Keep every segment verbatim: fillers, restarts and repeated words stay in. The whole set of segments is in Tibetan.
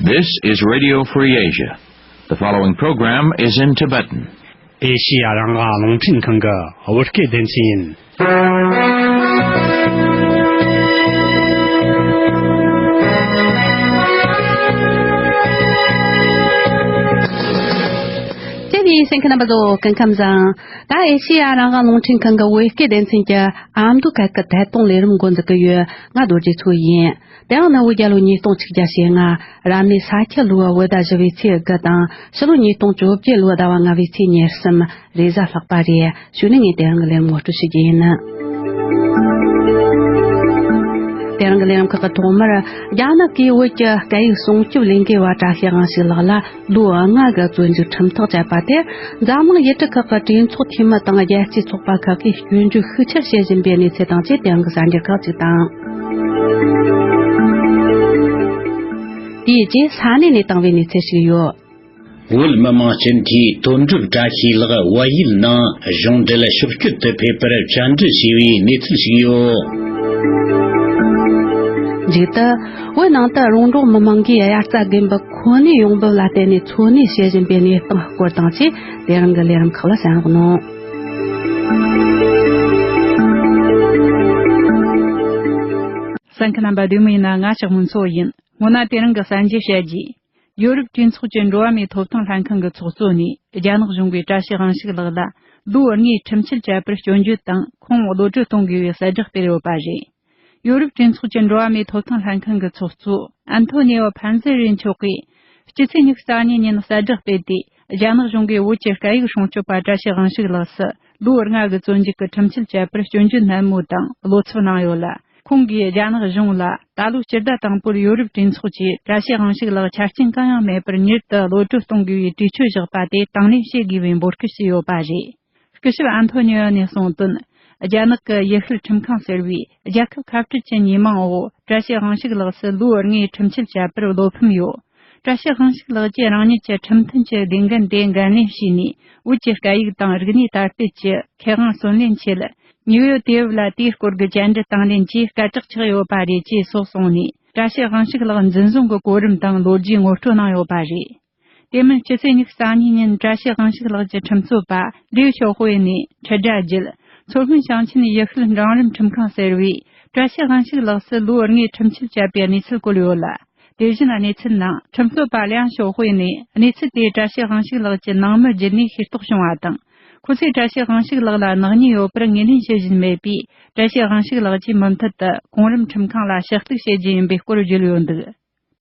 This is Radio Free Asia. The following program is in Tibetan. ཨེ་ཤི་ཡ་རང་དབང་རླུང་འཕྲིན་ཁང་གི་བོད་སྐད་སྡེ་ཚན་ཡིན། དེ་ནས་གསན་མཁན་རྣམ་པ་ཚོ་སྐུ་ཁམས་བཟང་། ད་ཨེ་ཤི་ཡ་རང་དབང་རླུང་འཕྲིན་ཁང་གི་བོད་སྐད་སྡེ་ཚན་གྱི་ཨ་མདོ་ཁ་སྐད་ཐད་གཏོང་ལས་རིམ་འགོ་འཛུགས་ཀྱི་ཡོད། ང་རྡོ་རྗེ་མཚོ་ཡིན། དེ་རིང་ནི་བོད་རྒྱལ་ལོ་ཉིས་སྟོང་ཆིག་བརྒྱ་ཞེ་ལྔ། རབ་གནས་ས་ཁྱི་ལོའི་བོད་ཟླ་བཞི་བའི་ཚེས་དགུ་དང་། ཕྱི་ལོ་ཉིས་སྟོང་བཅོ་བརྒྱད་ལོའི་ཟླ་བ་ལྔ་བའི་ཚེས་ཉེར་གསུམ། རེས་གཟའ་ལྷག་པ་རེད། གཞུག་ནས་ངས་དེ་རིང་གི་ལས་རིམ་ངོ་སྤྲོད་ཞུ་རྒྱུ་ཡིན། དེ་རིང་གི་ལས་རིམ་ཁག་གི་ཐོག་མར། རྒྱ་ནག་གིས་བོད་ཀྱི་སྐད་ཡིག་སྲུང་སྐྱོབ་ལས་འགུལ་བ་བཀྲ་ཤིས་དབང་ཕྱུག་ལགས་ལ་ལོ་ལྔ་གི་བཙོན་འཇུག་ཁྲིམས་ཐག་བཅད་པ་དེར། འཛམ་གླིང་ཡུལ་གྲུ་ཁག་གི་གྲོས་ཚོགས་འཐུས་མི་དང་རྒྱལ་སྤྱིའི་ཚོགས་པ་ཁག་གིས་སྐྱོན་བརྗོད་ཤུགས་ཆེར་བྱེད་བཞིན་པའི་གནས་ཚུལ་དང་བཅས། དེ་རིང་གི་གསར་འགྱུར་ཁག་ཅིག་དང་། དེའི་རྗེས་ས་གནས་ནས་བཏང་བའི་གནས་ཚུལ་ཞིག་ཡོད། བོད་མི་མང་སྤྱི་འཐུས་དོན་གྲུབ་བཀྲ་ཤིས་ལགས་བལ་ཡུལ་ནང་གཞུང་འབྲེལ་ཕྱོགས་བསྐྱོད་དུ་ཕེབས་པར་བཅར་འདྲི་བྱས་པའི་གནས་ཚུལ་ཞིག་ཡོད། མཇུག་ཏུ། བོད་ནང་དུ་རོང་འབྲོག་མི་མང་གིས་དབྱར་རྩྭ་དགུན་འབུ་ཁོ་ནའི་ཡོང་འབབ་ལ་བརྟེན་ནས་འཚོ་གནས་བྱེད་བཞིན་པའི་གནས་སྟངས་སྐོར་དང་བཅས། དེ་རིང་གི་ལས་རིམ་ཁག་ལ་གསན་རོགས་གནང་། གསན་མཁན་རྣམ་པ་བདེ་མོ་ཡིན་ན། ང་ཞག་མུན་མཚོ་ཡིན། སྔོན་ན་དེ་རིང་གི་གསར་འགྱུར་བཤད་རྒྱུ། ཡོ་རོབ་གྲོས་ཚོགས་ཀྱི་འགྲོ་བ་མིའི་ཐོབ་ཐང་ལྷན་ཁང་གི་ཚོགས་གཙོ་ནས། རྒྱ་ནག་གཞུང་གིས་བཀྲ་ཤིས་དབང་ཕྱུག་ལགས་ལ་ལོ་ལྔའི་ཁྲིམས་ཆད་བཅད་པར་སྐྱོན་བརྗོད་དང་། ཁོང་གློད་གྲོལ་གཏོང་དགོས་པའི་གསལ་བསྒྲགས་སྤེལ་ཡོད་པ་རེད། ཡོ་རོབ་གྲོས་ཚོགས་ཀྱི་འགྲོ་བ་མིའི་ཐོབ་ཐང་ལྷན་ཁང་གི་ཚོགས་གཙོ་ཨན་ཐོ་ནེའོ་ཕན་ཟེ་རི་མཆོག་གིས། སྤྱི་ཚེས་ཉི་ཤུ་རྩ་གཉིས་ཉིན་གསལ་བསྒྲགས་སྤེལ་ཏེ། རྒྱ་ནག་གཞུང་གིས་བོད་ཀྱི་སྐད་ཡིག་སྲུང་སྐྱོབ་པ་བཀྲ་ཤིས་དབང་ཕྱུག་ལགས་སུ་ལོ་ལྔ་གི་བཙོན་འཇུག་གི་ཁྲིམས་ཆད་བཅད་པར་སྐྱོན་བརྗོད་ནན་མོ་དང་བློ་འཚབ་གནང་ཡོད་ལ། ཁོང་གིས་རྒྱ་ནག་གཞུང་ལ། ད་ལོའི་སྤྱི་ཟླ་དང་པོར་ཡོ་རོབ་གྲོས་ཚོགས་ཀྱིས་བཀྲ་ཤིས་དབང་ཕྱུག་ལགས་ཆ་རྐྱེན་གང་ཡང་མེད་པར་མྱུར་དུ་གློད་གྲོལ་གཏོང་དགོས་པའི་གྲོས་ཆོད་བཞག་པ་དེ་དང་ལེན་བྱེད་དགོས་པའི་འབོད་སྐུལ་བྱས་ཡོད་པ་རེད། སྐུ་ཞབས་ཨན་ཐོ་ནི་ཡོ་ནས་གསུངས་དོན། རྒྱ་ནག་གི་ཡུལ་ཤུལ་ཁྲིམས་ཁང་ཟེར་བས་རྒྱལ་ཁབ་ཁ་བྲལ་གྱི་ཉེས་མིང་འོག་བཀྲ་ཤིས་དབང་ཕྱུག་ལགས་སུ་ལོ་ལྔའི་ཁྲིམས་ཆད་བཅད་པར་བློ་ཕམ་ཡོད། བཀྲ་ཤིས་དབང་ཕྱུག་ལགས་ཀྱིས་རང་ཉིད་ཀྱི་ཁྲིམས་མཐུན་གྱི་ལས་འགན་དེ་འགན་ལེན་བྱས་ནས། བོད་ཀྱི་སྐད་ཡིག་དང་རིག་གནས་དར་སྤེལ་གྱི་ཁེ་དབང་བརྩོན་ལེན་ཆེད། ཉིའུ་ཡོག་དུས་བབ་ལ་དེའི་སྐོར་གྱི་བཅར་འདྲི་དང་ལེན་གྱིས་སྐད་གྲགས་ཆགས་ཡོད་པ་རེད་ཅེས་སོགས་གསུངས་ནས། བཀྲ་ཤིས་དབང་ཕྱུག་ལགས་འཛིན་བཟུང་གི་གོ་རིམ་དང་ལོ་རྒྱུས་ངོ་སྤྲོད་གནང་ཡོད་པ་རེད། དེ་མིན་སྤྱི་ཚེས་ཉི་ཤུ་རྩ་གཉིས་ཉིན་བཀྲ་ཤིས་དབང་ཕྱུག་ལགས་ཀྱི་ཁྲིམས་རྩོད་པ་ལིའུ་ཞའོ་ཧུའེ་ནས་འཕྲི་སྒྲ་བརྒྱུད། མཚོ་སྔོན་ཞིང་ཆེན་ཡུལ་ཤུལ་འབྲིང་རིམ་ཁྲིམས་ཁང་ཟེར་བས་བཀྲ་ཤིས་དབང་ཕྱུག་ལགས་སུ་ལོ་ལྔའི་ཁྲིམས་ཆད་བཅད་པའི་གནས་ཚུལ་བཀོད་ཡོད་ལ། དེ་བཞིན་གནས་ཚུལ་ནང་ཁྲིམས་རྩོད་པ་ལིའང་ཞའོ་ཧུའེ་ནས་གནས་ཚུལ་དེ་བཀྲ་ཤིས་དབང་ཕྱུག་ལགས་ཀྱི་ནང་མི་བརྒྱུད་ནས་ཤེས་རྟོགས་བྱུང་བ་དང་། ཁོ་ཚོས་བཀྲ་ཤིས་དབང་ཕྱུག་ལགས་ལ་ནག་ཉེས་ཡོད་པར་ངོས་ལེན་བྱེད་བཞིན་མེད་པས། བཀྲ་ཤིས་དབང་ཕྱུག་ལགས་ཀྱིས་མུ་མཐུད་དུ་གོང་རིམ་ཁྲིམས་ཁང་ལ་ཞུ་གཏུག་བྱེད་རྒྱུ་ཡིན་པའི་སྐོར་བརྗོད་ཡོད་འདུག་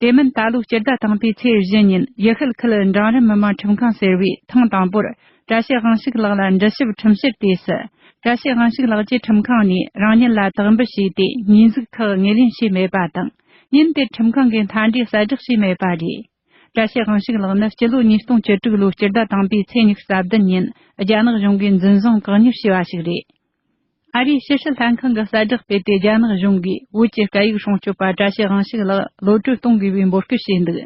དེ་མིན་ད་ལོའི་སྤྱི་ཟླ་དང་པོའི་ཚེས་བཞི་ཉིན་ཡུལ་ཤུལ་ཁུལ་འབྲིང་རིམ་མི་དམངས་ཁྲིམས་ཁང་ཟེར་བས་ཐེངས་དང་པོར་བཀྲ་ཤིས་དབང་ཕྱུག་ལགས་ལ་འདྲི་ཞིབ་ཁྲིམས་བཤེར་དུས་སུ། བཀྲ་ཤིས་དབང་ཕྱུག་ལགས་ཀྱིས་ཁྲིམས་ཁང་ནས་རང་ཉིད་ལ་དག་འབུལ་བྱས་ཏེ་ཉེས་འཛུགས་ཁག་ངོས་ལེན་བྱས་མེད་པ་དང་། ཉིན་དེར་ཁྲིམས་ཁང་གིས་མཐའ་འབྲས་གསལ་བསྒྲགས་བྱས་མེད་པ་རེད། བཀྲ་ཤིས་དབང་ཕྱུག་ལགས་ནི་སྤྱི་ལོ་ཉིས་སྟོང་བཅུ་དྲུག་ལོའི་སྤྱི་ཟླ་དང་པོའི་ཚེས་ཉི་ཤུ་རྩ་བདུན་ཉིན་རྒྱ་ནག་གཞུང་གིས་འཛིན་བཟུང་བཀག་ཉར་བྱས་པ་ཞིག་རེད། ཨ་རིའི་ཕྱི་སྲིད་ལྷན་ཁང་གིས་གསལ་བསྒྲགས་སྤེལ་ཏེ། རྒྱ་ནག་གཞུང་གིས་བོད་ཀྱི་སྐད་ཡིག་སྲུང་སྐྱོབ་པ་བཀྲ་ཤིས་དབང་ཕྱུག་ལགས་གློད་གྲོལ་གཏོང་དགོས་པའི་འབོད་སྐུལ་བྱས་འདུག་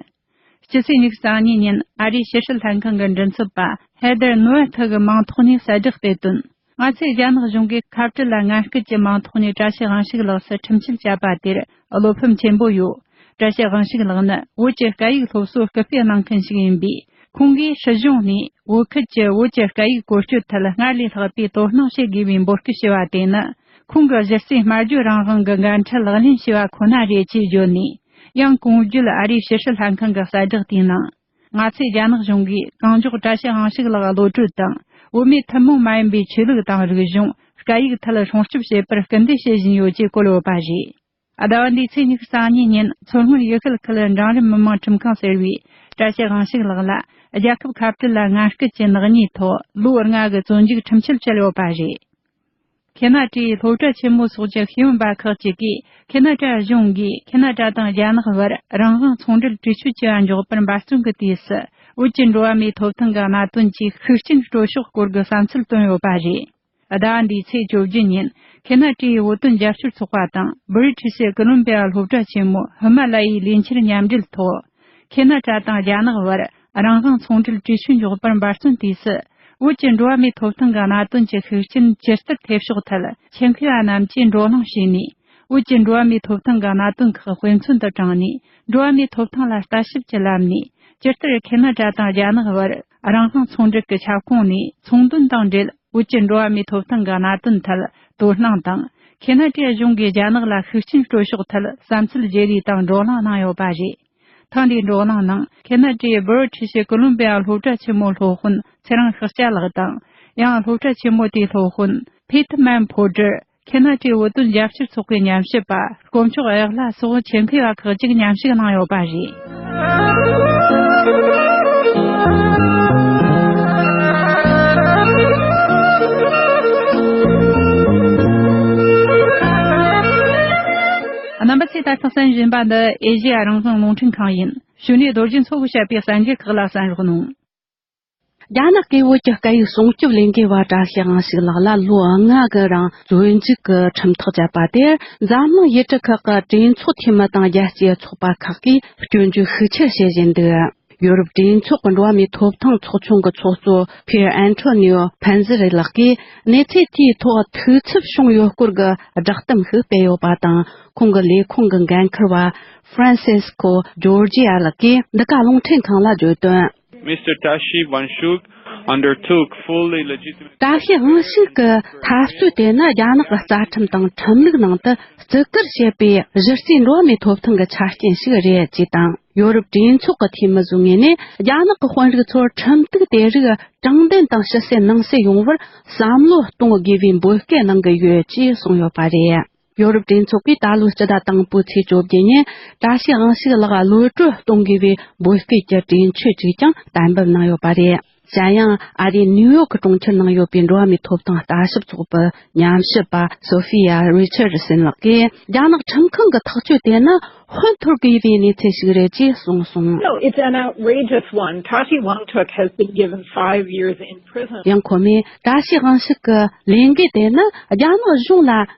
སྤྱི་ཚེས་ཉི་ཤུ་རྩ་གཉིས་ཉིན་ཨ་རིའི་ཕྱི་སྲིད་ལྷན་ཁང་གི་མགྲིན་ཚབ་པ་ཧེ་དར་ནུ་ཨར་ཐི་གིས་མིང་ཐོག་ནས་གསལ་བསྒྲགས་སྤེལ་དོན། ང་ཚོས་རྒྱ་ནག་གཞུང་གིས་ཁ་བྲལ་ལ་ངན་སྐུལ་གྱི་མིང་ཐོག་ནས་བཀྲ་ཤིས་དབང་ཕྱུག་ལགས་སུ་ཁྲིམས་ཆད་བཅད་པ་དེར་བློ་ཕམ་ཆེན་པོ་ཡོད། བཀྲ་ཤིས་དབང་ཕྱུག་ལགས་ནི་བོད་ཀྱི་སྐད་ཡིག་སློབ་གསོར་སྐུལ་སྤེལ་གནང་མཁན་ཞིག་ཡིན་པས། ཁོང་གིས་སྲིད་གཞུང་ནས་བོད་ཁུལ་གྱི་བོད་ཀྱི་སྐད་ཡིག་བཀོལ་སྤྱོད་ཐད་སྔར་ལས་ལྷག་པའི་དོ་སྣང་བྱེད་དགོས་པའི་འབོད་སྐུལ་ཞུ་བ་དེ་ནི། ཁོང་གི་གཞི་རྩའི་སྨྲ་བརྗོད་རང་དབང་གི་འགན་འཁྲི་ལག་ལེན་བྱས་པ་ཁོ་ན་རེད་ཅེས་བརྗོད་ནས། ཡང་གོང་བརྗོད་ཨ་རིའི་ཕྱི་སྲིད་ལྷན་ཁང་གི་གསལ་བསྒྲགས་དེའི་ནང་། ང་ཚོས་རྒྱ་ནག་གཞུང་གིས་གང་མགྱོགས་བཀྲ་ཤིས་དབང་ཕྱུག་ལགས་གློད་གྲོལ་དང་། བོད་མིའི་ཐུན་མོང་མ་ཡིན་པའི་ཆོས་ལུགས་དང་རིག་གཞུང་། སྐད་ཡིག་ཐད་སྲུང་སྐྱོབ་བྱེད་པར་སྐུལ་འདེད་བྱེད་བཞིན་ཡོད་ཅེས་བཀོད་ཡོད་པ་རེད། ཟླ་བ་འདིའི་ཚེས་ཉི་ཤུ་རྩ་གཉིས་ཉིན་མཚོ་སྔོན་ཡུལ་ཤུལ་ཁུལ་འབྲིང་རིམ་མི་དམངས་ཁྲིམས་ཁང་ཟེར་བས་བཀྲ་ཤིས་དབང་ཕྱུག་ལགས་ལ་རྒྱལ་ཁབ་ཁ་བྲལ་ལ་ངན་སྐུལ་གྱི་ནག་ཉེས་ཐོག་ལོ་ལྔ་གི་བཙོན་འཇུག་ཁྲིམས་ཆད་བཅད་ཡོད་པ་རེད། ཁེ་ན་ཏྲའི་སློབ་གྲྭ་ཆེན་མོ་སོགས་ཀྱི་ཤེས་ཡོན་པ་ཁག་ཅིག་གིས་ཁེ་ན་ཏྲ་གཞུང་གིས་ཁེ་ན་ཏྲ་དང་རྒྱ་ནག་བར་རང་དབང་ཚོང་འབྲེལ་གྲོས་ཆོད་བྱས་པ་འཇོག་པར་འབད་བརྩོན་གྱི་དུས་སུ། བོད་ཀྱི་འགྲོ་བ་མིའི་ཐོབ་ཐང་གི་གནད་དོན་གྱི་ཤུགས་རྐྱེན་སྤྲོད་ཕྱོགས་སྐོར་གྱི་བསམ་ཚུལ་བཏོན་ཡོད་པ་རེད། ཟླ་བ་འདིའི་ཚེས་བཅོ་བརྒྱད་ཉིན་ཁེ་ན་ཏྲའི་བོད་དོན་རྒྱབ་སྐྱོར་ཚོགས་པ་དང་བྷི་རི་ཊི་ཤི་ཀོ་ལོམ་བི་ཡ་སློབ་གྲྭ་ཆེན་མོ་ཧི་མ་ལ་ཡའི་ལས་འཆར་མཉམ་འབྲེལ་ཐོག་ཁེ་ན་ཏྲ་དང་རྒྱ་ནག་བར་རང་དབང་ཚོང་འབྲེལ་གྲོས་ཆོད་འཇོག་པར་འབད་བརྩོན་དུས་སུ། བོད་ཀྱི་འགྲོ་བ་མིའི་ཐོབ་ཐང་གི་གནད་དོན་གྱི་ཤུགས་རྐྱེན་ཇི་ལྟར་ཐེབས་ཕྱོགས་ཐད་ཆེད་མཁས་པ་རྣམས་ཀྱིས་བགྲོ་གླེང་བྱས་ནས། བོད་ཀྱི་འགྲོ་བ་མིའི་ཐོབ་ཐང་གི་གནད་དོན་ཁག་དཔེ་མཚོན་དུ་དྲངས་ནས། འགྲོ་བ་མིའི་ཐོབ་ཐང་ལ་ལྟ་ཞིབ་ཀྱི་ལམ་ནས། ཇི་ལྟར་ཁེ་ན་ཌ་དང་རྒྱ་ནག་བར་རང་དབང་ཚོང་འབྲེལ་གྱི་ཁྱབ་ཁོངས་ནས་ཚོང་དོན་དང་འབྲེལ། བོད་ཀྱི་འགྲོ་བ་མིའི་ཐོབ་ཐང་གི་གནད་དོན་ཐད་དོ་སྣང་དང་། ཁེ་ན་ཌའི་གཞུང་གིས་རྒྱ་ནག་ལ་ཤུགས་རྐྱེན་སྤྲོད་ཕྱོགས་ཐད་བསམ་ཚུལ་བརྗེ་རེས་དང་བགྲོ་གླེང་གནང་ཡོད་པ་རེད། ཐེངས་འདིའི་བགྲོ་གླེང་ནང་། ཁེ་ན་ཌའི་བྷི་རི་ཊི་ཤི་ཀོ་ལོམ་བི་ཡ་སློབ་གྲྭ་ཆེན་མོའི་སློབ་དཔོན་ཚེ་རིང་ཤཱཀྱ་ལགས་དང་། ཡང་སློབ་གྲྭ་ཆེན་མོ་དེའི་སློབ་དཔོན་ཕེ་ཐི་མན་ཕོ་ཏྲར། ཁེ་ན་ཌའི་བོད་དོན་རྒྱབ་སྐྱོར་ཚོགས་པའི་ཉམས་ཞིབ་པ་དཀོན་མཆོག་གཡག་ལྷ་སོགས་ཆེད་མཁས་པ་ཁག་ཅིག་མཉམ་ཞུགས་གནང་ཡོད་པ་རེད། རྣམ་པ་ཚོས་ད་ཐག་གསན་བཞིན་པ་འདི་ཨེ་ཤེ་ཡ་རང་དབང་རླུང་འཕྲིན་ཁང་ཡིན། གཞུག་ནས་རྡོ་རྗེ་མཚོ་གིས་བཤད་པའི་གསར་འགྱུར་ཁག་ལ་གསན་རོགས་གནང་། རྒྱ་ནག་གིས་བོད་ཀྱི་སྐད་ཡིག་སྲུང་སྐྱོབ་ལས་འགུལ་བ་བཀྲ་ཤིས་དབང་ཕྱུག་ལགས་ལ་ལོ་ལྔ་གི་རིང་བཙོན་འཇུག་གི་ཁྲིམས་ཐག་བཅད་པ་དེར། འཛམ་གླིང་ཡུལ་གྲུ་ཁག་གི་གྲོས་ཚོགས་འཐུས་མི་དང་རྒྱལ་སྤྱིའི་ཚོགས་པ་ཁག་གིས་སྐྱོན་བརྗོད་ཤུགས་ཆེར་བྱེད་བཞིན་འདུག་ཡོ་རོབ་གྲོས་ཚོགས་ཀྱི་འགྲོ་བ་མིའི་ཐོབ་ཐང་ཚོགས་ཆུང་གི་ཚོགས་གཙོ་ཕིར་ཨན་ཐོ་ནི་ཡོ་ཕན་ཟི་རེ་ལགས་ཀྱིས་གནས་ཚུལ་དེའི་ཐོག་འཐུས་ཚབ་བྱུང་ཡོད་སྐོར་གྱི་བསྒྲགས་གཏམ་ཞིག་སྤེལ་ཡོད་པ་དང་། ཁོང་གི་ལས་ཁུངས་ཀྱི་འགན་འཁུར་བ་ཧྥ་རན་སིས་ཀོ་ཇོར་ཇི་ཡ་ལགས་ཀྱིས་འདི་ག་རླུང་འཕྲིན་ཁང་ལ་བརྗོད་དོན། Mister Tashi Wangchuk undertook fully legitimate བཀྲ་ཤིས་དབང་ཕྱུག་གི་འཐབ་རྩོད་དེ་ནི་རྒྱ་ནག་གི་རྩ་ཁྲིམས་དང་ཁྲིམས་ལུགས་ནང་དུ་བརྩི་བཀུར་བྱེད་པའི་གཞི་རྩའི་འགྲོ་བ་མིའི་ཐོབ་ཐང་གི་ཆ་རྐྱེན་ཞིག་རེད་ཅེས་དང་། ཡོ་རོབ་གྲོས་ཚོགས་ཀྱི་འཐུས་མི་ཚོའི་ངོས་ནས་རྒྱ་ནག་གི་དཔོན་རིགས་ཚོར་ཁྲིམས་གཏུག་དེ་རིགས་དྲང་བདེན་དང་ཕྱི་གསལ་ནང་གསལ་ཡོང་བར་བསམ་བློ་གཏོང་དགོས་པའི་འབོད་སྐུལ་གནང་གི་ཡོད་ཅེས་གསུངས་ཡོད་པ་རེད། ཡོ་རོབ་གྲོས་ཚོགས་ཀྱིས་ད་ལོའི་སྤྱི་ཟླ་དང་པོའི་ཚེས་བཅོ་བརྒྱད་ཉིན་བཀྲ་ཤིས་དབང་ཕྱུག་ལགས་གློད་གྲོལ་གཏོང་དགོས་པའི་འབོད་སྐུལ་གྱི་གྲོས་ཆོད་ཅིག་ཀྱང་གཏན་འབེབས་གནང་ཡོད་པ་རེད། གཞན་ཡང་ཨ་རིའི་ནིའུ་ཡོག་གི་གྲོང་ཁྱེར་ནང་ཡོད་པའི་འགྲོ་བ་མིའི་ཐོབ་ཐང་ལྟ་ཞིབ་ཚོགས་པའི་ཉམས་ཞིབ་པ་སོ་ཧྥི་ཡ་རི་ཆར་སན་ལགས་ཀྱིས། རྒྱ་ནག་ཁྲིམས་ཁང་གི་ཐག་གཅོད་དེ་ནི་དཔོན་འཐོར་དགོས་པའི་གནས་ཚུལ་ཞིག་རེད་ཅེས་གསུངས་སོང་། No, it's an outrageous one. Tashi Wangchuk has been given five years in prison. ཡང་ཁོ་མོས་བཀྲ་ཤིས་དབང་ཕྱུག་གི་ལས་འགུལ་དེ་ནི་རྒྱ་ནག་གཞུང་ལ་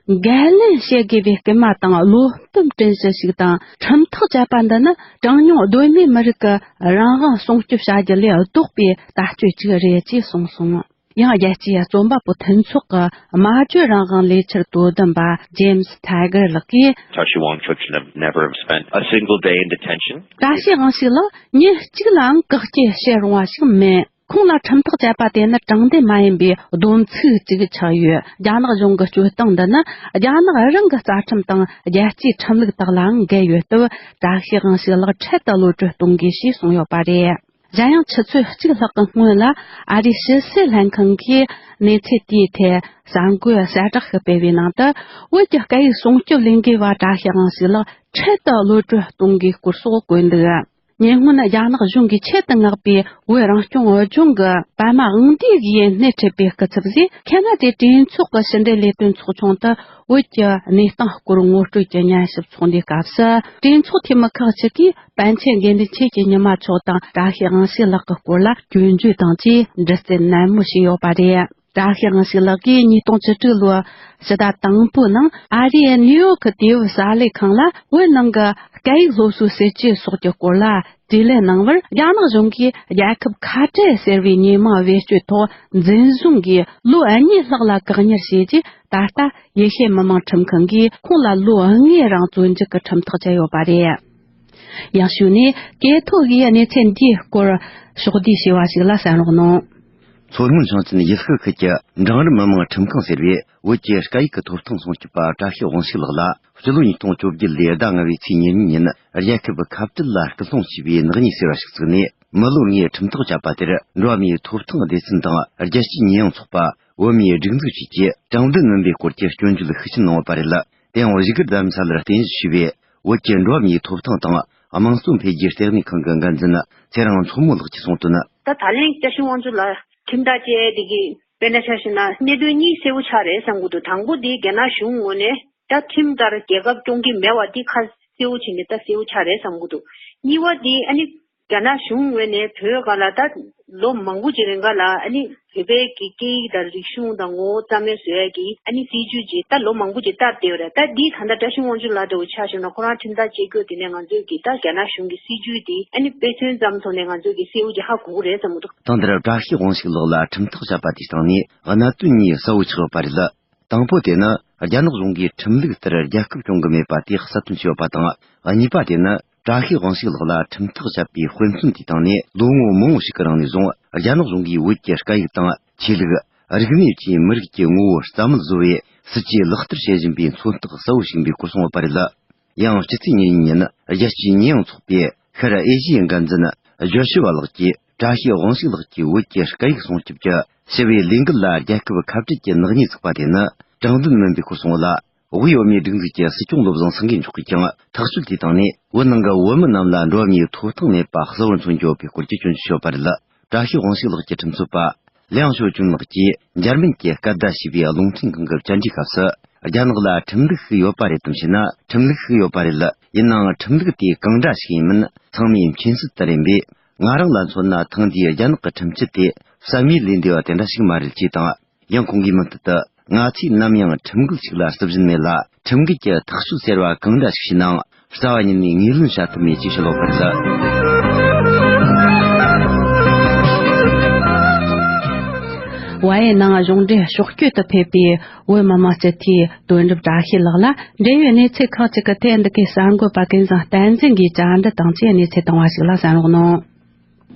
འགན་ལེན་བྱེད་དགོས་པའི་སྐུལ་མ་དང་བློ་སྟོབས་སྤྲད་གཞི་ཞིག་དང་། ཁྲིམས་ཐག་བཅད་པ་འདི་ནི་གྲངས་ཉུང་གདོད་མའི་མི་རིགས་ཀྱི་རང་དབང་སྲུང་སྐྱོབ་བྱ་རྒྱུ་ལས་ལྡོག་པའི་ལྟ་སྤྱོད་ཅིག་རེད་ཅེས་གསུངས་སོང་། ཡང་རྒྱལ་སྤྱིའི་རྩོམ་པ་པོ་མཐུན་ཚོགས་ཀྱི་སྨྲ་བརྗོད་རང་དབང་ལས་འཆར་དོ་དམ་པ་ཇེམ་སི་ཐེ་གར་ལགས་ཀྱིས། Tashi Wangchuk should have never have spent a single day in detention. བཀྲ་ཤིས་དབང་ཕྱུག་ལགས་ཉིན་གཅིག་ལའང་བཀག་སྐྱིལ་བྱེད་རུང་བ་ཞིག་མིན། ཁོང་ལ་ཁྲིམས་ཐག་བཅད་པ་དེ་ནི་དྲང་བདེན་མ་ཡིན་པའི་སྡོམ་ཚིག་ཅིག་ཆགས་ཡོད། རྒྱ་ནག་གཞུང་གི་སྤྱོད་སྟངས་འདི་ནི་རྒྱ་ནག་རང་གི་རྩ་ཁྲིམས་དང་རྒྱལ་སྤྱིའི་ཁྲིམས་ལུགས་དག་ལའང་འགལ་ཡོད་སྟབས། བཀྲ་ཤིས་དབང་ཕྱུག་ལགས་འཕྲལ་དུ་གློད་གྲོལ་གཏོང་དགོས་ཞེས་གསུངས་ཡོད་པ་རེད། གཞན་ཡང་ཆུ་ཚོད་གཅིག་ལྷག་གི་སྔོན་ལ་ཨ་རིའི་ཕྱི་སྲིད་ལྷན་ཁང་གིས་གནས་ཚུལ་དེའི་ཐད་གསར་འགོད་གསལ་བསྒྲགས་ཤིག་སྤེལ་བའི་ནང་དུ། བོད་ཀྱི་སྐད་ཡིག་སྲུང་སྐྱོབ་ལས་འགུལ་བ་བཀྲ་ཤིས་དབང་ཕྱུག་ལགས་འཕྲལ་དུ་གློད་གྲོལ་གཏོང་དགོས་སྐོར་སོགས་བཀོད་འདུག་ཉེ་སྔོན་རྒྱ་ནག་གཞུང་གིས་ཆེད་དུ་མངགས་པའི་བོད་རང་སྐྱོང་ཨུ་ལྗོངས་ཀྱི་པད་མ་དབང་འདུས་ཀྱིས་སྣེ་ཁྲིད་པའི་སྐུ་ཚབ་ཞིག་ཁེ་ན་ཌའི་གྲོས་ཚོགས་ཀྱི་ཕྱི་འབྲེལ་ལས་དོན་ཚོགས་ཆུང་དུ་བོད་ཀྱི་གནས་སྟངས་སྐོར་ངོ་སྤྲོད་ཀྱི་ཉན་ཞིབ་ཚོགས་འདུའི་སྐབས་སུ། གྲོས་ཚོགས་འཐུས་མི་ཁག་ཅིག་གིས་པཎ་ཆེན་དགེ་འདུན་ཆོས་ཀྱི་ཉི་མ་མཆོག་དང་བཀྲ་ཤིས་དབང་ཕྱུག་ལགས་ཀྱི་སྐོར་ལ་སྐྱོན་བརྗོད་དང་བཅས་འདྲི་རྩད་ནན་མོ་བྱས་ཡོད་པ་རེད། བཀྲ་ཤིས་དབང་ཕྱུག་ལགས་ཀྱིས་ཉིས་སྟོང་བཅུ་དྲུག་ལོའི་ཕྱི་ཟླ་དང་པོའི་ནང་ཨ་རིའི་ནིའུ་ཡོག་གི་དུས་བབ་གསར་ལས་ཁང་ལ་བོད་ནང་གི་སྐད་ཡིག་སློབ་གསོའི་སྲིད་བྱུས་སོགས་ཀྱི་སྐོར་ལ་དྲིས་ལན་གནང་བར། རྒྱ་ནག་གཞུང་གིས་རྒྱལ་ཁབ་ཁ་བྲལ་ཟེར་བའི་ཉེས་མིང་བེད་སྤྱོད་ཐོག་འཛིན་བཟུང་གིས་ལོ་གཉིས་ལྷག་ལ་བཀག་ཉར་བྱས་རྗེས། ད་ལྟ་ཡེ་ཤུ་མི་དམངས་ཁྲིམས་ཁང་གིས་ཁོང་ལ་ལོ་ལྔའི་རིང་བཙོན་འཇུག་གི་ཁྲིམས་ཐག་བཅད་ཡོད་པ་རེད། ཡང་ཞུས་ནས་གྲོས་ཚོགས་ཀྱིས་གནས་ཚུལ་འདིའི་སྐོར་ཕྱོགས་བསྡུས་བྱས་པ་ཞིག་ལ་གསན་རོགས་གནང་། མཚོ་སྔོན་ཞིང་ཆེན་ཡུལ་ཤུལ་ཁུལ་གྱི་འབྲིང་རིམ་མི་དམངས་ཁྲིམས་ཁང་ཟེར་བས། བོད་ཀྱི་སྐད་ཡིག་གི་ཐོབ་ཐང་སྲུང་སྐྱོབ་པ་བཀྲ་ཤིས་དབང་ཕྱུག་ལགས་ལ། སྤྱི་ལོ་ཉིས་སྟོང་བཅོ་བརྒྱད་ལོའི་ཟླ་ལྔ་པའི་ཚེས་ཉེར་གཉིས་ཉིན་རྒྱལ་ཁབ་ཁ་བྲལ་ལ་སྐུལ་སློང་བྱས་པའི་ནག་ཉེས་ཟེར་བ་ཞིག་བཙུགས་ནས། མི་ལོ་ལྔའི་ཁྲིམས་ཐག་བཅད་པ་དེར། འགྲོ་བ་མིའི་ཐོབ་ཐང་སྡེ་ཚན་དང་རྒྱལ་སྤྱིའི་ཉེས་ཡངས་ཚོགས་པ། བོད་མིའི་སྒྲིག་འཛུགས་བཅས་ཀྱིས་དྲང་བདེན་མིན་པའི་སྐོར་གྱི་སྐྱོན་བརྗོད་ཤུགས་ཆེན་གནང་ཡོད་པ་རེད། དེ་ཡང་བཞུགས་སྒར་རྡ་རམ་ས་ལར་རྟེན་གཞི་བྱས་པའི་བོད་ཀྱི་འགྲོ་བ་མིའི་ཐོབ་ཐང་དང་དམངས་གཙོ་འཕེལ་རྒྱས་ལྟེ་གནས་ཁང་གི་འགན་འཛིན་ཚེ་རིང་མཚོ་མོ་ལགས་ཀྱིས་གསུངས་དོན། ད་ད་ལན་བཀྲ་ཤིས་དབང་ཕྱུག་ལགས་ཁྲིམས་ཐག་བཅད་དེ་གི་དཔེར་ན་ཆ་བཞག་ན་གནད་དོན་གཉིས་གསལ་བོ་ཆགས་རེད་བསམ་གྱི་འདུག་དང་པོ་དེ་རྒྱ་ནག་གཞུང་ངོས་ནས་ད་ཁྲིམས་ལྟར་རྒྱལ་ཁབ་སྐྱོང་གི་མེད་པ་དེ་ཁ་གསལ་བོ་བྱས་ནས་ད་གསལ་བོ་ཆགས་རེད་བསམ་གྱི་འདུག་གཉིས་པ་དེ་ཨ་ནི། རྒྱ་ནག་གཞུང་ངོས་ནས་བོད་སྒང་ལ་ད་ལོ་མང་པོ་ཅིག་རིང་ག་ལ་ཨ་ནི་བོད་པའི་གི་སྐད་ཡིག་དང་རིག་གཞུང་དང་ངོ་བོ་རྩ་མེད་བཟོ་ཡ་གི་ཨ་ནི་སྲིད་ཇུས་ཅིག་ད་ལོ་མང་པོ་ཅིག་བསྟར་བསྡད་ཡོད་རེད། ད་འདི་ད་ལྟ་བཀྲ་ཤིས་དབང་ཕྱུག་ལགས་འདྲ་བོ་ཆ་བཞག་ན་ཁོ་རང་ཁྲིམས་ཐག་བཅད་རྒྱུ་དེ་ནས་ང་ཚོས་གི་ད་རྒྱ་ནག་གཞུང་གི་སྲིད་ཇུས་དེ་ཨ་ནི་དཔེ་མཚོན་ཙམ་ཐོག་ནས་ང་ཚོས་གི་གསལ་བོ་ཅིག་ཧ་གོ་གི་རེད་བསམ་གི་འདུག་ཐེངས་འདིར་བཀྲ་ཤིས་དབང་ཕྱུག་ལགས་ལ་ཁྲིམས་ཐག་བཅད་པ་དེའི་སྟེང་ནས་གནད་དོན་གཉིས་གསལ་བོ་ཆགས་ཡོད་པ་རེད། དང་པོ་དེ་ནི་རྒྱ་ནག་གཞུང་གིས་ཁྲིམས་ལུགས་ལྟར་རྒྱལ་ཁབ་སྐྱོང་གི་མེད་པ་དེ་གསལ་སྟོན་བྱས་ཡོད་པ་དང་། གཉིས་པ་དེ་ནི་བཀྲ་ཤིས་དབང་ཕྱུག་ལགས་ལ་ཁྲིམས་ཐག་བཅད་པའི་དཔེ་མཚོན་དེའི་སྟེང་ནས། ལོ་ངོ་མང་བོ་ཞིག་གི་རིང་ནས་བཟུང་རྒྱ་ནག་གཞུང་གིས་བོད་ཀྱི་སྐད་ཡིག་དང་ཆོས་ལུགས། རིག་གནས་བཅས་མི་རིགས་ཀྱི་ངོ་བོ་རྩ་མེད་བཟོ་བའི་སྲིད་ཇུས་ལག་བསྟར་བྱེད་བཞིན་པའི་མཚོན་རྟགས་གསལ་བོ་ཞིག་ཡིན་པའི་སྐོར་གསུངས་ཡོད་པ་རེད། ཡང་སྤྱི་ཚེས་ཉེར་གཉིས་ཉིན་རྒྱལ་སྤྱིའི་ཉེས་ཡངས་ཚོགས་པའི་ཤར་ཨེ་ཤི་ཡའི་འགན་འཛིན་ཇོ་ཤི་ཝ་ལགས་ཀྱིས། བཀྲ་ཤིས་དབང་ཕྱུག་ལགས་ཀྱིས་བོད་ཀྱི་སྐད་ཡིག་སྲུང་སྐྱོབ་ཀྱི་ཞི་བའི་ལས་འགུལ་ལ་རྒྱལ་ཁབ་ཁ་བྲལ་གྱི་ནག་ཉེས་བཙུགས་པ་དེ་ནི་དྲང་བདེན་མིན་པའི་སྐོར་གསུངས་ཡོད་ལ། དབུས་བོད་མིའི་སྒྲིག་འཛུགས་ཀྱི་སྲིད་སྐྱོང་བློ་བཟང་སེང་གེ་མཆོག་གིས་ཀྱང་ཐག་གཅོད་དེའི་སྟེང་ནས་བོད་ནང་གི་བོད་མི་རྣམས་ལ་འགྲོ་བ་མིའི་ཐོབ་ཐང་མེད་པ་གསལ་བོར་མཚོན་ཡོད་པའི་སྐོར་གྱི་སྐྱོན་བརྗོད་བྱས་ཡོད་པ་རེད། བཀྲ་ཤིས་དབང་ཕྱུག་ལགས་ཀྱི་ཁྲིམས་རྩོད་པ་ལིའང་ཞའོ་ཅུན་ལགས་ཀྱིས་འཇར་མན་གྱི་སྐད་བརྡ་ཞེས་པའི་རླུང་འཕྲིན་ཁང་གི་བཅར་འདྲིའི་སྐབས་སུ། རྒྱ་ནག་ལ་ཁྲིམས་ལུགས་ཤིག་ཡོད་པ་རེད་དམ་ཞེ་ན། ཁྲིམས་ལུགས་ཤིག་ཡོད་པ་རེད། ཡིན་ནའང་ཁྲིམས་ལུགས་དེ་གང་འདྲ་ཞིག་ཡིན་མིན་ཚང་མས་མཁྱེན་གསལ་ལྟར་ཡིན་པས། ང་རང་ལ་མཚོན་ན་ཐེངས་འདིའི་རྒྱ་ནག་གི་ཁྲིམས་ཆད་དེ་བསམ་ཡུལ་ལས་འདས་པ་དེ་འདྲ་ཞིག་མ་རེད་ཅེས་དང་། ཡང་ཁོང་གིས་མུ་མཐུད་དུ། ང་ཚོས་ནམ་ཡང་ཁྲིམས་འགལ་ཞིག་ལ་རྩི་བཞིན་མེད་ལ། ཁྲིམས་འགལ་གྱི་ཐག་གཅོད་ཟེར་བ་གང་འདྲ་ཞིག་བྱས་ནའང་རྩ་བ་ཉིད་ནས་ངོས་ལེན་བྱ་ཐུབ་མེད་ཅེས་ཞུ་ལོག་པར་གསལ། བལ་ཡུལ་ནང་གཞུང་འབྲེལ་ཕྱོགས་སྐྱོད་དུ་ཕེབས་པའི་བོད་མི་མང་སྤྱི་འཐུས་དོན་གྲུབ་བཀྲ་ཤིས་ལགས་ལ་འབྲེལ་ཡོད་གནས་ཚུལ་ཁག་ཅིག་གི་ཐད་འདི་གའི་གསར་འགོད་པ་ཀུན་བཟང་བསྟན་འཛིན་གྱིས་བཅར་འདྲི་དང་བཅས་གནས་ཚུལ་བཏང་བ་ཞིག་ལ་གསན་རོགས་གནང་།